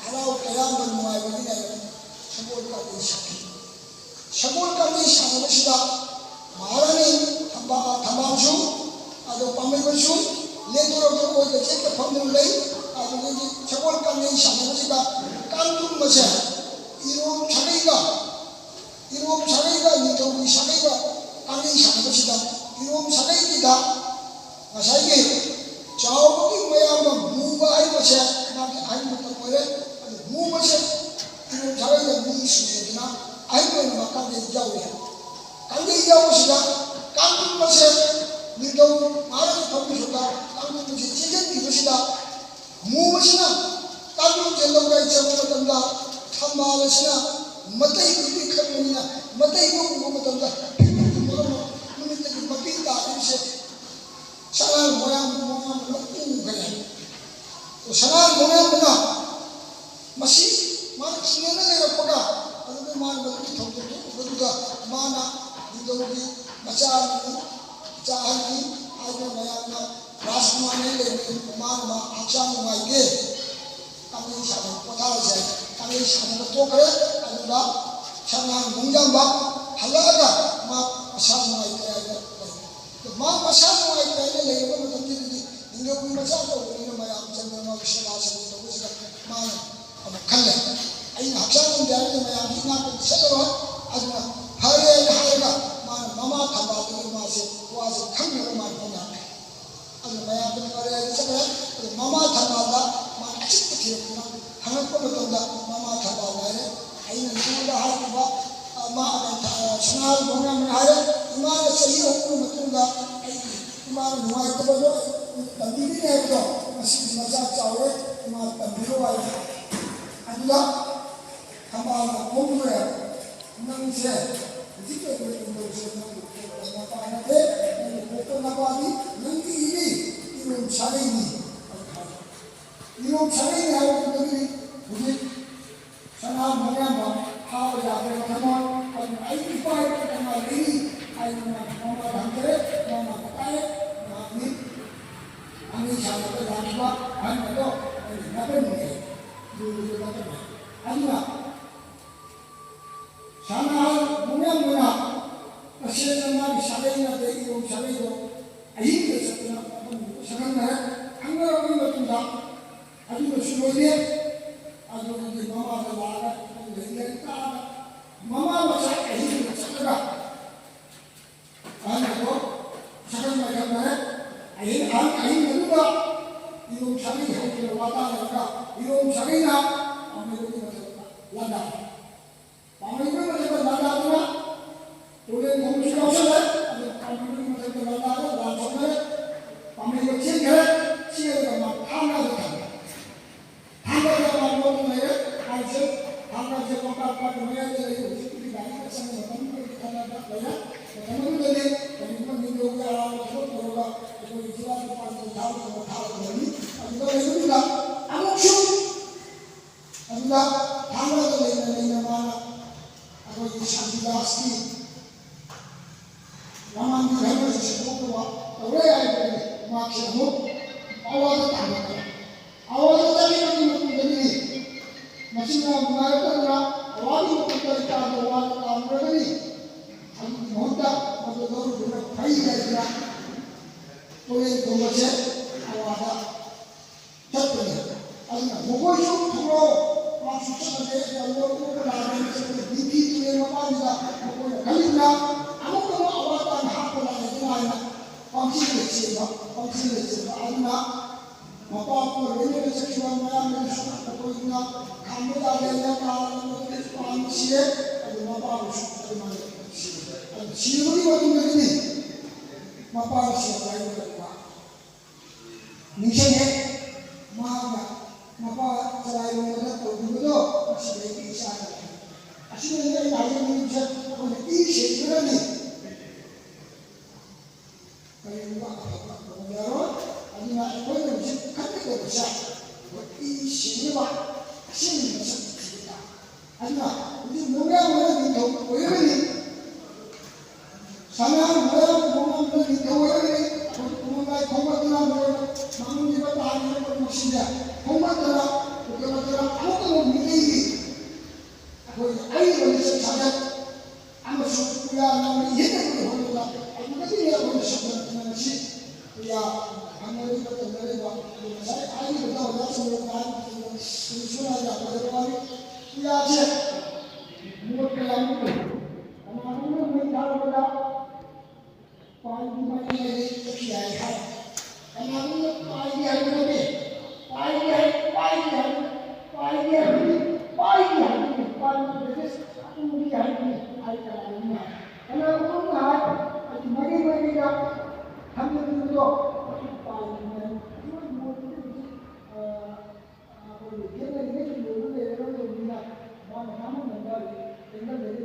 ꯍꯔꯥꯎ ꯇꯌꯥꯝꯕ ꯅꯨꯡꯉꯥꯏꯕꯒꯤꯅꯦ ꯁꯒꯣꯜ ꯀꯥꯡꯖꯩ ꯁꯥꯈꯤ꯫ ꯁꯒꯣꯜ ꯀꯥꯡꯖꯩ ꯁꯥꯟꯅꯕꯁꯤꯗ ꯃꯍꯥꯔꯥꯅꯤ ꯊꯝꯕꯥ-, ꯊꯝꯕꯥꯜꯁꯨ, ꯑꯗꯣ ꯄꯥꯝꯂꯩꯕꯁꯨ ꯂꯦꯡꯊꯣꯔꯛꯇ ꯑꯣꯏꯗ ꯆꯦꯠꯇ ꯐꯝꯗꯨꯅ ꯂꯩ꯫ ꯑꯗꯨꯗꯒꯤ ꯁꯒꯣꯜ ꯀꯥꯡꯖꯩ ꯁꯥꯟꯅꯕꯁꯤꯗ ꯀꯥꯡꯗ꯭ꯔꯨꯝ ꯑꯁꯦ ꯏꯔꯣꯝ ꯁꯥꯒꯩꯒ ꯏꯔꯣꯝ ꯁꯥꯒꯩꯒ ꯅꯤꯡꯊꯧꯒꯤ ꯁꯥꯒꯩꯒ ꯀꯥꯡꯖꯩ ꯁꯥꯟꯅꯕꯁꯤꯗ ꯏꯔꯣꯝ ꯁꯥꯒꯩꯒꯤꯗ ꯉꯁꯥꯏꯒꯤ ꯆꯥꯎꯕꯒꯤ ꯃꯌꯥꯝꯕ ꯃꯨꯕ ꯍꯥꯏꯔꯤꯕꯁꯦ ꯃꯥꯒꯤ ꯑꯍꯟ ꯃꯇꯝ ꯑꯣꯏꯔꯦ꯫ ꯑꯗꯨ ꯃꯨꯕꯁꯦ ꯏꯔꯣꯝ ꯁꯥꯒꯩꯗ ꯃꯤ ꯁꯨꯗꯦꯗꯅ ꯑꯍꯟ ꯑꯣꯏꯅꯃꯛ ꯀꯥꯡꯖꯩ ꯌꯥꯎꯏ꯫ ꯀꯥꯡꯖꯩ ꯌꯥꯎꯕꯁꯤꯗ ꯀꯥꯡꯗ꯭ꯔꯨꯝ ꯑꯁꯦ ꯅꯤꯡꯊꯧ ꯃꯍꯥꯔꯥꯅꯤ ꯐꯝꯕꯤꯁꯣꯛꯇ ꯀꯥꯡꯗ꯭ꯔꯨꯝ ꯑꯁꯤ ꯆꯦꯟꯁꯤꯟꯈꯤꯕꯁꯤꯗ ꯃꯨꯕꯁꯤꯅ ꯀꯥꯡꯗ꯭ꯔꯨꯝꯁꯦ ꯂꯧꯒꯥꯏ ꯆꯪꯕ ꯃꯇꯝꯗ ꯊꯝꯕꯥꯜ ꯑꯁꯤꯅ ꯃꯇꯩꯗꯨꯗꯤ ꯈꯪꯕꯅꯤꯅ ꯃꯇꯩꯗꯨ ꯎꯕ ꯃꯇꯝꯗ ꯐꯤꯔꯨꯝ ꯀꯨꯝꯕ ꯑꯃ ꯅꯨꯃꯤꯠꯇꯒꯤ ꯃꯄꯤ ꯇꯥꯈꯤꯕꯁꯦ ꯁꯅꯥ ꯃꯣꯏꯔꯥꯡ ꯃꯣꯏꯔꯥꯡ ꯎꯈ꯭ꯔꯦ꯫ ꯁꯅꯥ ꯃꯣꯏꯔꯥꯡꯕꯅ ꯃꯁꯤ ꯃꯥꯅ ꯈꯪꯅꯅ ꯂꯩꯔꯛꯄꯒ ꯑꯗꯨꯒ ꯃꯥꯅ ꯃꯗꯨꯒꯤ ꯊꯧꯗꯣꯛꯇꯨ ꯎꯕꯗꯨꯗ ꯃꯥꯅ ꯅꯤꯡꯊꯧꯒꯤ ꯃꯆꯥ ꯑꯃꯅꯤ, ꯃꯆꯥ ꯑꯍꯟꯅꯤ ꯍꯥꯏꯗꯨꯅ ꯃꯌꯥꯝꯅ ꯔꯥꯖꯀꯨꯃꯥꯔꯅ ꯂꯩꯔꯝꯃꯤ꯫ ꯃꯥꯅ ꯃꯥ ꯍꯛꯆꯥꯡ ꯅꯨꯡꯉꯥꯏꯇꯦ, ꯀꯥꯡꯖꯩ ꯁꯥꯟꯅꯕ ꯄꯣꯊꯥꯔꯁꯦ ꯍꯥꯏ꯫ ꯀꯥꯡꯖꯩ ꯁꯥꯟꯅꯕ ꯇꯣꯛꯈ꯭ꯔꯦ꯫ ꯑꯗꯨꯒ ꯁꯅꯥ ꯃꯣꯡꯌꯥꯝꯕ ꯍꯜꯂꯛꯑꯒ ꯃꯥ ꯃꯁꯥ ꯅꯨꯡꯉꯥꯏꯇꯦ ꯍꯥꯏꯅ ꯂꯩ꯫ ꯃꯥ ꯃꯁꯥ ꯅꯨꯡꯉꯥꯏꯇꯦ ꯍꯥꯏꯅ ꯂꯩꯔꯕ ꯃꯇꯝꯁꯤꯗꯗꯤ ꯅꯤꯡꯊꯧꯒꯤ ꯃꯆꯥ ꯀꯧꯕꯅꯤꯅ ꯃꯌꯥꯝ ꯆꯪꯗꯅ ꯃꯥꯒꯤ ꯁꯦꯕꯥ ꯁꯦꯕꯤ ꯇꯧꯕꯁꯤꯗ ꯃꯥꯅ ꯑꯃꯨꯛ ꯈꯜꯂꯤ꯫ ꯈꯪꯗꯦ ꯍꯥꯏꯔꯒꯗꯤ ꯃꯌꯥꯝꯁꯤ ꯏꯅꯥꯛꯇ ꯆꯠꯂꯔꯣꯏ꯫ ꯑꯗꯨꯅ ꯐꯔꯦꯅ ꯍꯥꯏꯔꯒ ꯃꯥꯅ ꯃꯃꯥ ꯊꯝꯕꯥꯜꯗꯒꯤ ꯃꯥꯁꯦ ꯋꯥꯁꯦ ꯈꯪꯅꯕ ꯃꯥꯅ ꯍꯣꯠꯅꯔꯦ꯫ ꯑꯗꯨꯅ ꯃꯌꯥꯝꯗ ꯐꯔꯦ ꯍꯥꯏꯅ ꯆꯠꯈ꯭ꯔꯦ꯫ ꯑꯗꯨ ꯃꯃꯥ ꯊꯝꯕꯥꯜꯗ ꯃꯥꯅ ꯑꯆꯤꯛꯄ ꯊꯤꯔꯛꯇꯨꯅ ꯍꯪꯉꯛꯄ ꯃꯇꯝꯗ ꯃꯃꯥ ꯊꯝꯕꯥꯜꯅ ꯍꯥꯏꯔꯦ, ꯑꯩꯅ ꯅꯉꯣꯟꯗ ꯍꯥꯏꯈꯤꯕ, ꯑ, ꯃꯥ, ꯑ, ꯊ-, ꯑ, ꯁꯅꯥꯍꯜ ꯃꯣꯏꯔꯥꯡꯕꯝꯅ ꯍꯥꯏꯔꯦ, ꯏꯃꯥꯅ ꯆꯍꯤ ꯑꯍꯨꯝꯒꯤ ꯃꯇꯨꯡꯗ ꯑꯩꯒꯤ ꯏꯃꯥꯅ ꯅꯨꯡꯉꯥꯏꯇꯕꯗꯣ ꯇꯝꯕꯤꯒꯅꯤ ꯍꯥꯏꯕꯗꯣ ꯉꯁꯤꯗꯤ ꯃꯆꯥ ꯆꯥꯎꯔꯦ, ꯏꯃꯥ ꯇꯝꯕꯤꯔꯣ ꯍꯥꯏꯔꯦ꯫ ꯑꯗꯨꯗ ꯊꯝꯕꯥꯜꯅ ꯐꯣꯡꯗꯣꯔꯦ, ꯅꯪꯁꯦ ꯍꯧꯖꯤꯛ ꯇꯧꯔꯤꯕ ꯀꯨꯝꯗꯧꯁꯦ ꯅꯪꯕꯨ ꯄꯣꯛꯄ ꯅꯄꯥ ꯅꯠꯇꯦ, ꯅꯪꯕꯨ ꯄꯣꯛꯄ ꯅꯄꯥꯗꯤ ꯅꯪꯒꯤ ꯏꯅꯦ ꯏꯔꯣꯝ ꯁꯥꯒꯩꯅꯤ꯫ ꯏꯔꯣꯝ ꯁꯥꯒꯩꯅꯤ ꯍꯥꯏꯕꯗꯨꯗꯒꯤꯗꯤ ꯍꯧꯖꯤꯛ ꯁꯅꯥ ꯃꯣꯏꯔꯥꯡꯕꯝ ꯐꯥꯕ ꯌꯥꯗ꯭ꯔꯦ ꯃꯊꯪ ꯑꯗꯨꯅ ꯑꯩ ꯏꯄꯥ ꯏꯄꯨ ꯀꯅꯥ ꯂꯩꯔꯤ ꯍꯥꯏꯅ ꯃꯥꯅ ꯃꯃꯥꯗ ꯍꯪꯖꯔꯦ꯫ ꯃꯃꯥꯅ ꯇꯥꯏ, ꯃꯍꯥꯛꯅꯤ ꯑꯅꯤ ꯁꯥꯟꯅꯕ ꯂꯥꯛꯈꯤꯕ ꯑꯍꯟ ꯑꯗꯣ ꯑꯩꯅ ꯅꯥꯀꯟꯅꯦ꯫ ꯑꯗꯨꯒꯤꯗꯣ ꯅꯠꯇꯕ ꯑꯗꯨꯅ ꯁꯅꯥꯍꯜ ꯃꯣꯏꯔꯥꯡꯕꯝꯅ ꯇꯁꯦꯡꯅ ꯃꯥꯒꯤ ꯁꯥꯒꯩ ꯅꯠꯇꯦ, ꯏꯔꯣꯝ ꯁꯥꯒꯩꯗꯣ ꯑꯍꯤꯡꯗ ꯆꯠꯇꯨꯅ ꯃꯐꯝꯗꯨꯗ ꯁꯛꯈꯪꯅꯔꯦ꯫ ꯈꯪꯅꯔꯕ ꯃꯇꯨꯡꯗ ꯑꯗꯨꯅꯁꯨ ꯂꯣꯏꯔꯦ꯫ ꯑꯗꯨꯗꯒꯤ ꯃꯃꯥꯗ ꯂꯥꯛꯑꯒ ꯂꯩꯔꯦ ꯇꯥꯔꯒ ꯃꯃꯥ ꯃꯆꯥ ꯑꯍꯤꯡꯗ ꯆꯠꯂꯒ ꯑꯍꯟ ꯑꯗꯣ ꯁꯛꯈꯪ ꯃꯥꯏꯈꯪꯅꯔꯦ꯫ ꯑꯍꯤꯡ, ꯑꯍꯟ ꯑꯍꯤꯡ ꯑꯗꯨꯗ ꯏꯔꯣꯝ ꯁꯥꯒꯩ ꯍꯧꯗꯨꯅ ꯋꯥ ꯇꯥꯅꯔꯒ ꯏꯔꯣꯝ ꯁꯥꯒꯩꯅ ꯄꯥꯝꯂꯩꯕꯒꯤ ꯃꯊꯛꯇ ꯂꯥꯟꯗꯥꯔꯦ꯫ ꯄꯥꯝꯂꯩꯕꯒꯤ ꯃꯊꯛꯇ ꯂꯥꯟꯗꯥꯗꯨꯅ ꯇꯨꯔꯦꯟ ꯈꯣꯡꯁꯨ ꯌꯥꯎꯁꯜꯂꯦ꯫ ꯑꯗꯨ ꯄꯥꯝꯂꯩꯕꯒꯤ ꯃꯊꯛꯇ ꯂꯥꯟꯗꯥꯗ ꯂꯥꯟ ꯁꯣꯛꯅꯔꯦ꯫ ꯄꯥꯝꯂꯩꯕ ꯆꯦꯟꯈ꯭ꯔꯦ꯫ ꯆꯦꯜꯂꯒ ꯃꯥ ꯊꯥꯡꯒꯗ ꯊꯝꯃꯦ꯫ ꯊꯥꯡꯒꯗ ꯃꯥ ꯂꯣꯠꯅ ꯂꯩꯔꯦ꯫ ꯍꯥꯏꯁꯦ ꯊꯥꯡꯒꯁꯦ ꯂꯣꯛꯇꯥꯛ ꯄꯥꯠꯀꯤ ꯃꯌꯥꯏꯗ ꯂꯩꯔꯦ꯫ ꯍꯧꯖꯤꯛꯄꯨꯗꯤ ꯒꯥꯔꯤꯒ ꯆꯪꯉꯦ꯫ ꯃꯇꯝꯗꯨꯗꯗꯤ ꯈꯔ ꯅꯛꯅ ꯂꯩꯔꯦ꯫ ꯃꯇꯝ ꯑꯗꯨꯗꯗꯤ ꯀꯔꯤꯒꯨꯝꯕ ꯅꯤꯡꯊꯧꯒꯤ ꯑꯔꯥꯟꯕ ꯊꯕꯛ ꯇꯧꯔꯒ ꯑꯩꯈꯣꯏꯒꯤ ꯖꯤꯂꯥ ꯗꯤꯄꯥꯔꯠꯃꯦꯟ ꯊꯥꯕ ꯊꯕꯛ ꯊꯥꯕ ꯂꯩꯔꯝꯃꯤ꯫ ꯑꯗꯨꯗ ꯂꯩꯕꯗꯨꯗ ꯑꯃꯨꯛꯁꯨ ꯑꯗꯨꯗ ꯊꯥꯡꯒꯗ ꯂꯩꯅ ꯂꯩꯅ ꯃꯥꯅ ꯑꯩꯈꯣꯏꯒꯤ ꯁꯥꯟꯇꯤꯗꯥꯁꯀꯤ ꯃꯃꯥꯡꯒꯤ ꯙꯔꯃꯁꯤ ꯁꯦꯝꯗꯣꯛꯅꯕ ꯇꯧꯔꯦ ꯍꯥꯏꯕꯗꯒꯤ ꯃꯍꯥꯛꯁꯦ ꯑꯃꯨꯛ ꯑꯋꯥꯗ ꯇꯥꯡꯂꯛꯈ꯭ꯔꯦ꯫ ꯑꯋꯥꯗ ꯇꯥꯡꯂꯛꯄꯒꯤ ꯃꯇꯨꯡꯗꯒꯤꯗꯤ ꯃꯆꯤꯟ ꯃꯅꯥꯎ ꯅꯨꯡꯉꯥꯏꯔꯛꯇꯗꯅ ꯑꯋꯥꯒꯤ ꯃꯇꯨꯡꯗ ꯏꯆꯥꯗꯣ ꯑꯋꯥꯗ ꯇꯥꯡꯂꯨꯔꯒꯅꯤ꯫ ꯑꯗꯨꯒꯤ ꯃꯍꯨꯠꯇ ꯃꯗꯨ ꯂꯧꯔꯨꯕꯅ ꯐꯩ ꯍꯥꯏꯗꯅ ꯇꯨꯔꯦꯟ ꯈꯨꯝꯕꯁꯦ ꯑꯋꯥꯗ ꯆꯠꯄꯅꯤ꯫ ꯑꯗꯨꯅ ꯃꯈꯣꯏꯁꯨ ꯊꯣꯛꯂꯛꯑꯣ, ꯄꯥꯛꯁꯨ ꯆꯠꯂꯒꯦ, ꯇꯧꯔꯣ, ꯈꯣꯠꯄ ꯂꯥꯛꯑꯒꯦ, ꯆꯠꯂꯒꯦ, ꯕꯤ ꯄꯤ ꯇꯨꯔꯦꯜ ꯃꯄꯥꯟꯁꯤꯗ ꯃꯈꯣꯏꯅ ꯈꯜꯂꯤꯕ꯭ꯔꯥ? ꯑꯃꯨꯛ ꯑꯃꯨꯛ ꯑꯋꯥꯠ ꯑꯄꯥ ꯍꯥꯞꯄ ꯂꯥꯛꯑꯦꯗꯅ ꯍꯥꯏꯅ ꯄꯥꯝꯁꯤꯜꯂꯦ ꯆꯦꯟꯕ, ꯄꯥꯝꯁꯤꯜꯂꯦ ꯆꯦꯟꯕ꯫ ꯑꯗꯨꯅ ꯃꯄꯥ ꯄꯣꯠ ꯂꯣꯏꯅꯅ ꯆꯠꯈꯤꯕ ꯃꯌꯥꯝꯗꯁꯨ ꯃꯈꯣꯏꯅ ꯈꯥꯝꯕ ꯌꯥꯗꯦ, ꯌꯥ ꯇꯥꯔꯒ ꯃꯈꯣꯏꯗꯁꯨ ꯄꯥꯝꯕ ꯁꯤꯔꯦ꯫ ꯑꯗꯨ ꯃꯄꯥꯕꯨꯁꯨ ꯑꯗꯨꯃꯥꯏꯅ ꯁꯤꯔꯦ꯫ ꯑꯗꯨ ꯁꯤꯔꯕꯒꯤ ꯃꯇꯨꯡꯗꯒꯤꯗꯤ ꯃꯄꯥꯅ ꯁꯤꯔꯕ ꯍꯥꯏꯕ ꯅꯠꯇꯕ ꯅꯤꯡꯁꯤꯡꯉꯦ꯫ ꯃꯍꯥꯛꯅ ꯃꯄꯥ ꯆꯂꯥꯏꯔꯣꯝꯗ ꯇꯧꯈꯤꯕꯗꯣ ꯃꯁꯤꯗꯩꯗꯤ ꯏꯆꯥꯅ ꯑꯁꯤꯅꯅꯤ ꯑꯩꯅ ꯍꯥꯏꯖꯅꯤꯡꯉꯤꯕꯁꯦ꯫ ꯑꯩꯈꯣꯏꯅ ꯏ ꯁꯦꯡꯗ꯭ꯔꯒꯗꯤ ꯀꯔꯤꯒꯨꯝꯕ ꯑꯐꯕ ꯇꯧꯕ ꯌꯥꯔꯣꯏ꯫ ꯑꯗꯨꯅ ꯑꯩꯈꯣꯏꯅ ꯍꯧꯖꯤꯛ ꯈꯟꯒꯗꯕꯁꯦ ꯑꯩꯈꯣꯏ ꯏ ꯁꯦꯡꯅꯕ ꯑꯁꯦꯡꯕ ꯃꯁꯛ ꯊꯤꯕ ꯇꯥꯕ꯫ ꯑꯗꯨꯅ ꯍꯧꯖꯤꯛ ꯃꯣꯡꯌꯥꯝ ꯍꯣꯏꯅ ꯅꯤꯡꯊꯧ ꯑꯣꯏꯔꯒꯗꯤ, ꯁꯅꯥ ꯃꯣꯡꯌꯥꯝ ꯃꯣꯡꯌꯥꯝ ꯍꯣꯏꯅ ꯅꯤꯡꯊꯧ ꯑꯣꯏꯔꯒꯗꯤ, ꯑꯩꯈꯣꯏ ꯈꯨꯃꯟ ꯂꯥꯏ ꯈꯣꯝꯒꯠꯇꯅ ꯃꯣꯏꯅ ꯃꯥꯡꯍꯟꯈꯤꯕ ꯇꯥꯔꯤꯕ ꯃꯁꯤꯗ ꯈꯣꯝꯒꯠꯇꯅ ꯄꯨꯈꯠꯂꯛꯇꯅ ꯑꯃꯨꯛꯀ ꯑꯃꯨꯛ ꯃꯤꯇꯩꯒꯤ ꯑꯩꯈꯣꯏꯒꯤ ꯑꯔꯤꯕ ꯂꯤꯆꯠ ꯁꯥꯖꯠ ꯑꯃꯁꯨꯡ ꯄꯨꯌꯥ ꯅꯥꯎꯔꯤ ꯍꯦꯟꯅꯕꯒꯤ ꯍꯣꯠꯅꯕꯗ ꯑꯗꯨꯗꯒꯤ ꯑꯩꯈꯣꯏꯅ ꯁꯛꯇꯝ ꯉꯁꯤ ꯄꯨꯌꯥ ꯐꯪꯅꯔꯤꯕ ꯇꯧꯅꯔꯤꯕ ꯑꯗꯨ ꯉꯁꯥꯏ ꯍꯥꯏꯔꯤꯕꯗ ꯑꯣꯖꯥꯁꯤꯡꯅ ꯍꯥꯏꯔꯤꯕꯁꯤꯡꯗꯣ ꯁꯨꯅ ꯌꯥꯝ ꯐꯖꯕ ꯋꯥꯔꯤ꯫ ꯄꯨꯌꯥꯁꯦ ꯃꯣꯠ ꯀꯌꯥꯃꯨꯛ ꯂꯩ꯫ ꯀꯅꯥꯒꯨꯝꯕꯅ ꯃꯩ ꯊꯥꯔꯛꯄꯗ ꯄꯥꯏꯒꯤ ꯃꯥꯏꯀꯩꯗꯒꯤ ꯆꯠꯈꯤ ꯍꯥꯏ ꯍꯥꯏ꯫ ꯀꯅꯥꯒꯨꯝꯕꯅ ꯄꯥꯏꯒꯤ ꯍꯥꯏꯕ ꯅꯠꯇꯦ꯫ ꯄꯥꯏꯒꯤ ꯍꯥꯏ, ꯄꯥꯏꯒꯤ ꯍꯥꯏ, ꯄꯥꯏꯒꯤ ꯍꯥꯏꯕꯅꯤ, ꯄꯥꯏꯒꯤ ꯍꯥꯏꯕꯅꯤ, ꯄꯥꯏꯒꯤ ꯍꯥꯏꯕꯅꯤ, ꯇꯨꯒꯤ ꯍꯥꯏꯕꯅꯤ ꯍꯥꯏ ꯀꯅꯥꯒꯨꯝꯕꯅ ꯍꯥꯏ꯫ ꯀꯅꯥꯒꯨꯝꯕꯅ ꯍꯥꯏ, ꯑꯩꯒꯤ ꯃꯥꯏꯀꯩ ꯃꯥꯏꯀꯩꯗ ꯊꯝꯖꯤꯟꯕꯗꯣ ꯑꯗꯨ ꯄꯥꯏꯒꯤ ꯍꯥꯏ꯫ ꯑꯗꯨꯃꯥꯏꯅ ꯃꯣꯏꯒꯤ ꯍꯧꯖꯤꯛ, ꯑ, ꯑꯩꯈꯣꯏꯒꯤ ꯌꯦꯠꯅꯔꯤꯉꯩ ꯂꯣꯏꯕ ꯂꯩꯔꯔꯣꯏꯗꯕꯅꯤꯅ ꯃꯥꯅ ꯀꯥꯟꯅꯅꯕ ꯑꯦꯡꯒꯜꯗꯒꯤ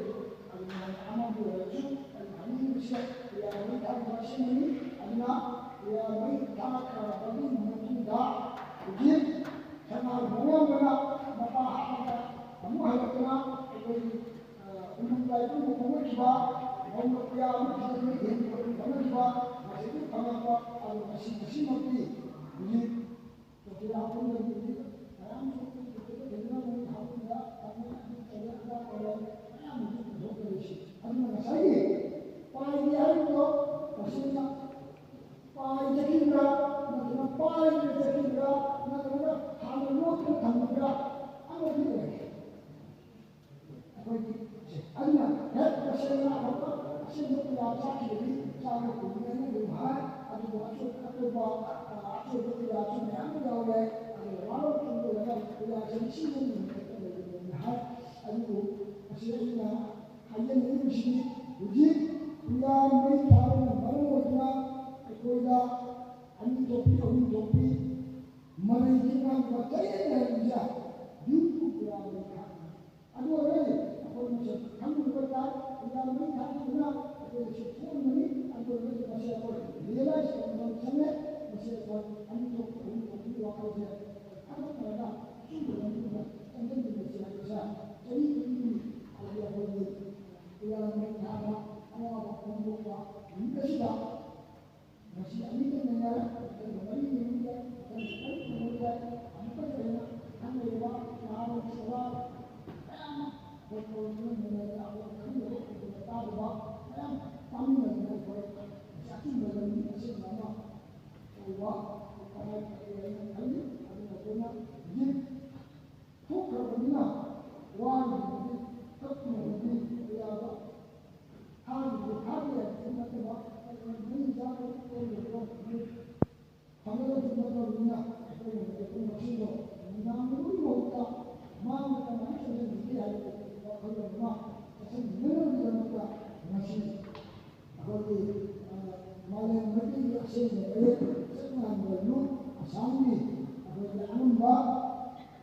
ꯑꯗꯨꯝ ꯑꯃꯕꯨ ꯑꯣꯏꯔꯁꯨ ꯑꯩꯅ ꯍꯥꯏꯅꯤꯡꯉꯤꯕꯁꯦ ꯄꯨꯌꯥ ꯃꯩ ꯊꯥꯈꯤꯕ ꯑꯁꯦꯡꯕꯅꯤ꯫ ꯑꯗꯨꯅ ꯄꯨꯌꯥ ꯃꯩ ꯊꯥꯈ꯭ꯔꯕꯒꯤ ꯃꯇꯨꯡꯗ ꯍꯧꯖꯤꯛ ꯁꯅꯥ ꯃꯣꯡꯌꯥꯝꯕꯅ ꯃꯄꯥ ꯍꯥꯠꯂꯒ ꯑꯃꯨꯛ ꯍꯜꯂꯛꯇꯨꯅ ꯑꯩꯈꯣꯏꯒꯤ, ꯑ, ꯎꯃꯪ ꯂꯥꯏꯕꯨꯡꯕꯨ ꯐꯪꯂꯛꯈꯤꯕ, ꯃꯧꯅ ꯄꯨꯌꯥ ꯑꯃ ꯊꯤꯗꯨꯅ ꯌꯦꯟ ꯐꯪꯂꯛꯈꯤꯕ, ꯃꯁꯤꯗꯒꯤ ꯐꯪꯂꯛꯄ ꯑꯗꯨ ꯉꯁꯤ ꯉꯁꯤꯃꯛꯇꯤ ꯍꯧꯖꯤꯛ ꯀꯣꯐꯤ ꯍꯥꯞꯐꯝꯗꯒꯤ ꯃꯌꯥꯝ ꯊꯣꯛꯄ ꯀꯣꯐꯤꯗ ꯊꯦꯡꯅꯕ ꯃꯤ ꯍꯥꯞꯐꯝꯗ ꯊꯝꯃꯦ, ꯑꯗꯨ ꯇꯧꯔꯦ, ꯑꯗꯥ ꯇꯧꯔꯦ, ꯃꯌꯥꯝ ꯑꯗꯨꯝ ꯄꯨꯊꯣꯛꯅꯔꯤꯁꯤ꯫ ꯑꯗꯨꯅ ꯉꯁꯥꯏꯒꯤ ꯄꯥꯏꯒꯦ ꯍꯥꯏꯔꯤꯕꯗꯣ ꯇꯁꯦꯡꯅ ꯄꯥꯏ ꯆꯠꯈꯤꯕ꯭ꯔꯥ, ꯅꯠꯇ꯭ꯔꯒ ꯄꯥꯏꯗꯅ ꯆꯠꯈꯤꯕ꯭ꯔꯥ, ꯅꯠꯇ꯭ꯔꯒ ꯍꯥꯟꯅ ꯂꯣꯠꯇꯅ ꯊꯝꯈꯤꯕ꯭ꯔꯥ, ꯑꯃꯗꯤ ꯑꯁꯦꯡꯕ ꯄꯨꯖꯥ ꯆꯥꯈꯤꯕꯗꯤ ꯆꯥꯕ ꯀꯨꯏꯔꯦꯅ ꯑꯗꯨꯝ ꯍꯥꯏ꯫ ꯑꯗꯨꯕꯨ ꯑꯆꯣꯏ-, ꯑꯇꯣꯞꯄ, ꯑ, ꯑꯆꯣꯏꯕ ꯄꯨꯖꯥꯁꯨ ꯃꯌꯥꯝ ꯌꯥꯎꯔꯦ꯫ ꯑꯗꯨꯒ ꯋꯥꯔꯣꯛ ꯆꯨꯝꯗꯣꯏꯅ ꯄꯨꯖꯥꯁꯦ ꯂꯤꯁꯤꯡ ꯑꯃ ꯍꯦꯟꯅ ꯂꯩꯕꯅꯦꯅ ꯍꯥꯏ꯫ ꯑꯗꯨꯕꯨ ꯃꯁꯤ ꯑꯩꯅ ꯍꯥꯏꯖꯅꯤꯡꯉꯤꯕꯁꯤꯗꯤ ꯍꯧꯖꯤꯛ ꯄꯨꯖꯥ ꯃꯩ ꯊꯥꯕꯅ ꯃꯔꯝ ꯑꯣꯏꯗꯨꯅ ꯑꯩꯈꯣꯏꯗ ꯑꯅꯤ ꯊꯣꯛꯄꯤ, ꯑꯍꯨꯝ ꯊꯣꯛꯄꯤ, ꯃꯔꯩꯒꯤ ꯑꯉꯥꯡꯕ ꯆꯌꯦꯠꯅ ꯍꯥꯏꯔꯤꯕꯁꯦ ꯗ꯭ꯌꯨ ꯇꯨ ꯄꯨꯖꯥ ꯃꯩ ꯊꯥꯕꯅꯤ꯫ ꯑꯗꯨ ꯑꯣꯏꯔꯒꯗꯤ ꯑꯩꯈꯣꯏ ꯃꯁꯦꯜ ꯈꯪꯅꯕ ꯇꯥꯏ, ꯄꯨꯖꯥ ꯃꯩ ꯊꯥꯕꯗꯨꯅ ꯑꯩꯈꯣꯏꯗ ꯁꯦꯜ ꯊꯣꯛꯍꯟꯕꯅꯤ꯫ ꯑꯗꯨ ꯑꯣꯏꯔꯒꯗꯤ ꯃꯁꯤ ꯑꯩꯈꯣꯏ ꯔꯤꯌꯦꯂꯥꯏꯁ ꯇꯧꯕ ꯑꯃ ꯆꯪꯉꯦ꯫ ꯃꯁꯤ ꯑꯩꯈꯣꯏ ꯑꯅꯤ ꯊꯣꯛꯄꯤ, ꯑꯍꯨꯝ ꯊꯣꯛꯄꯤ ꯋꯥꯈꯜꯁꯦ ꯊꯥꯗꯣꯛꯅꯔꯒ ꯑꯆꯨꯝꯕ ꯂꯝꯕꯤꯗ ꯆꯪꯁꯤꯟꯃꯤꯟꯅꯁꯤ ꯍꯥꯏꯕꯁꯦ ꯆꯍꯤ ꯈꯨꯗꯤꯡꯒꯤ ꯑꯩꯈꯣꯏꯒꯤ ꯑꯩꯈꯣꯏꯒꯤ ꯄꯨꯖꯥ ꯃꯩ ꯊꯥꯕ, ꯑꯋꯥꯕ ꯐꯣꯡꯗꯣꯛꯄ ꯅꯨꯃꯤꯠ ꯑꯁꯤꯗ ꯉꯁꯤ ꯑꯅꯤꯈꯛ ꯉꯥꯏꯅꯔꯦ, ꯃꯊꯪꯒꯤ ꯃꯔꯤ ꯃꯅꯨꯡꯗ, ꯃꯊꯪꯒꯤ ꯇꯔꯨꯛ ꯃꯅꯨꯡꯗ ꯑꯃꯨꯛꯀ ꯍꯦꯟꯅ ꯈꯪꯂꯣꯏꯗꯕ ꯅꯍꯥꯔꯣꯜ ꯁꯣꯔꯥ ꯃꯌꯥꯝ ꯑꯃ ꯑꯩꯈꯣꯏ ꯀꯣꯟꯅ ꯃꯨꯟꯅꯔꯒ ꯑꯩꯈꯣꯏ ꯈꯪꯗꯕ ꯎꯗꯕ ꯇꯥꯗꯕ ꯃꯌꯥꯝ ꯇꯥꯃꯤꯟꯅꯗꯅ ꯑꯩꯈꯣꯏ ꯉꯁꯤ ꯑꯆꯨꯝꯕ ꯂꯝꯕꯤ ꯑꯁꯦꯡꯕ ꯑꯃ ꯇꯧꯕ ꯇꯉꯥꯏ ꯐꯗꯦ ꯍꯥꯏꯅ ꯈꯜꯂꯤ꯫ ꯑꯗꯨꯅ ꯑꯩꯈꯣꯏꯅ ꯍꯧꯖꯤꯛ ꯊꯣꯛꯈ꯭ꯔꯕꯅꯤꯅ ꯋꯥꯔꯤꯕꯗꯤ ꯀꯞꯅꯕꯗꯤ ꯌꯥꯕ ꯊꯥꯒꯤꯕ ꯊꯥꯒꯤ ꯍꯥꯏꯕꯗꯤ ꯅꯠꯇꯕ ꯃꯩ ꯆꯥꯕ ꯀꯣꯏꯔꯤꯕ ꯐꯪꯒꯗꯕꯁꯨ ꯅꯠꯇꯕꯅꯤꯅ ꯑꯩꯈꯣꯏꯅ ꯃꯩ ꯄꯨꯝꯕꯁꯤꯡꯗꯣ ꯅꯨꯃꯤꯗꯥꯡ ꯅꯨꯃꯤꯠꯀꯤ ꯃꯍꯨꯠꯇ ꯃꯥꯡꯗ ꯀꯃꯥꯏꯅ ꯆꯠꯍꯟꯁꯤꯒꯦ ꯍꯥꯏꯕ ꯋꯥꯈꯜꯂꯣꯟ ꯑꯃ ꯆꯠꯍꯟꯕꯤꯅꯕꯒꯤꯗꯃꯛꯇ ꯉꯁꯤ ꯑꯩꯈꯣꯏꯒꯤ, ꯑ, ꯃꯥꯂꯦꯝ ꯃꯩꯇꯩꯒꯤ ꯑꯁꯦꯡꯕ ꯃꯌꯦꯛ ꯆꯠꯅꯍꯟꯕ ꯂꯨꯞ ꯑꯁꯥꯝꯒꯤ ꯑꯩꯈꯣꯏꯒꯤ ꯑꯉꯝꯕ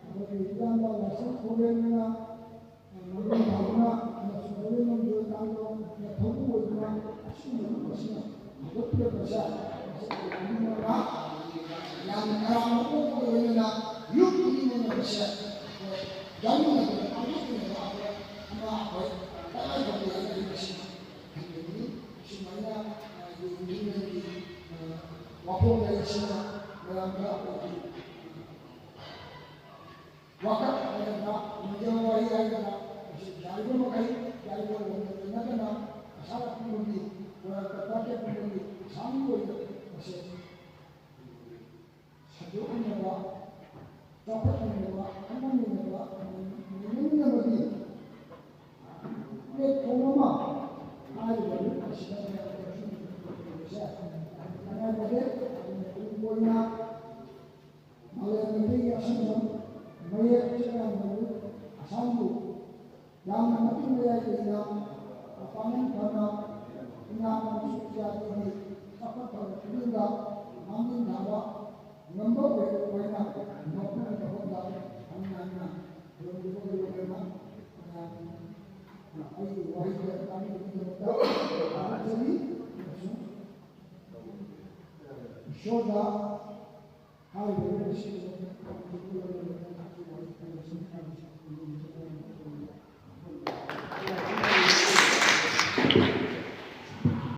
ꯑꯩꯈꯣꯏꯒꯤ ꯏꯌꯥꯝꯕ ꯂꯥꯏꯁ꯭ꯔꯝ ꯈꯣꯡꯕ꯭ꯔꯦꯟꯅ, ꯑ, ꯃꯔꯨ ꯇꯥꯗꯨꯅ ꯑꯃꯁꯨꯡ ꯃꯔꯨ ꯂꯝꯖꯣꯏ ꯇꯥꯡꯖꯣꯡꯅ ꯊꯧꯕꯨ ꯑꯣꯏꯗꯨꯅ ꯑꯁꯤꯒꯨꯝꯕ ꯂꯨꯞ ꯑꯁꯤꯅ ꯍꯧꯒꯠꯄꯤꯔꯛꯄꯁꯦ ꯃꯁꯤ ꯑꯩꯈꯣꯏ ꯌꯥꯝꯅ ꯇꯔꯥꯝꯅ ꯑꯣꯛꯄꯒ ꯂꯣꯏꯅꯅ ꯂꯨꯞ ꯈꯨꯗꯤꯡꯃꯛꯅ ꯃꯁꯤ ꯑꯩꯈꯣꯏ ꯌꯥꯎꯃꯤꯟꯅꯗꯨꯅ ꯄꯥꯡꯊꯣꯛꯃꯤꯟꯅꯕ ꯑꯃ ꯑꯩꯈꯣꯏ ꯇꯉꯥꯏ ꯐꯗꯦ ꯍꯥꯏꯅ ꯑꯩ ꯃꯁꯤ ꯊꯝꯖꯅꯤꯡꯏ꯫ ꯁꯨꯃꯥꯏꯅ, ꯑ, ꯌꯨꯝꯊꯪꯅꯕꯒꯤ, ꯑ, ꯋꯥꯐꯝ ꯂꯩꯔꯤꯁꯤꯅ ꯃꯌꯥꯝꯗ ꯑꯩꯈꯣꯏꯒꯤ ꯋꯥꯀꯠ ꯍꯥꯏꯒꯗ꯭ꯔꯥ, ꯃꯤꯡꯖꯦꯜ ꯋꯥꯍꯩ ꯍꯥꯏꯒꯗ꯭ꯔꯥ, ꯃꯁꯤ ꯌꯥꯔꯤꯕ ꯃꯈꯩ ꯌꯥꯔꯤꯕ ꯂꯣꯟꯗ ꯅꯠꯇꯅ ꯑꯁꯥ ꯄꯨꯝꯕꯒꯤ, ꯃꯔꯛꯇ ꯄꯥꯀꯦꯠ ꯄꯨꯝꯕꯒꯤ ꯑꯁꯥꯝꯒꯤ ꯑꯣꯏꯅ ꯃꯁꯤ ꯁꯟꯗꯣꯛꯃꯤꯟꯅꯕ, ꯆꯥꯎꯈꯠꯃꯤꯟꯅꯕ, ꯈꯪꯍꯟꯃꯤꯟꯅꯕ, ꯅꯩꯅꯃꯤꯟꯅꯕꯒꯤ platform ꯑꯃ ꯃꯌꯦꯛ ꯆꯠꯅꯕꯕꯨ ꯑꯁꯥꯝꯕꯨ ꯌꯥꯝꯅ ꯃꯇꯤꯛ ꯃꯌꯥꯏ ꯂꯩꯅ ꯃꯄꯥꯡꯒꯜ ꯐꯅ ꯏꯅꯥꯛ ꯈꯨꯟꯕ ꯖꯥꯇꯤꯒꯤ ꯆꯥꯎꯈꯠ ꯊꯧꯔꯥꯡ ꯄꯨꯛꯅꯤꯡꯗ ꯃꯥꯡꯖꯤꯟ ꯊꯥꯕ ꯉꯝꯕ ꯑꯣꯏꯅ ꯃꯄꯨꯒꯤ ꯊꯕꯛꯇ ꯍꯟꯅ ꯍꯟꯅ ꯈꯨꯔꯨꯝꯖꯕꯒꯤ ꯂꯣꯏꯅꯅ ꯑꯩꯒꯤ ꯋꯥꯍꯩꯁꯦ ꯇꯥꯕꯤꯕꯒꯤꯗꯃꯛꯇ ꯊꯥꯒꯠꯆꯔꯤ ꯑꯃꯁꯨꯡ ꯏꯁꯣꯔꯗ ꯍꯥꯏꯔꯤꯕ ꯂꯣꯏꯅ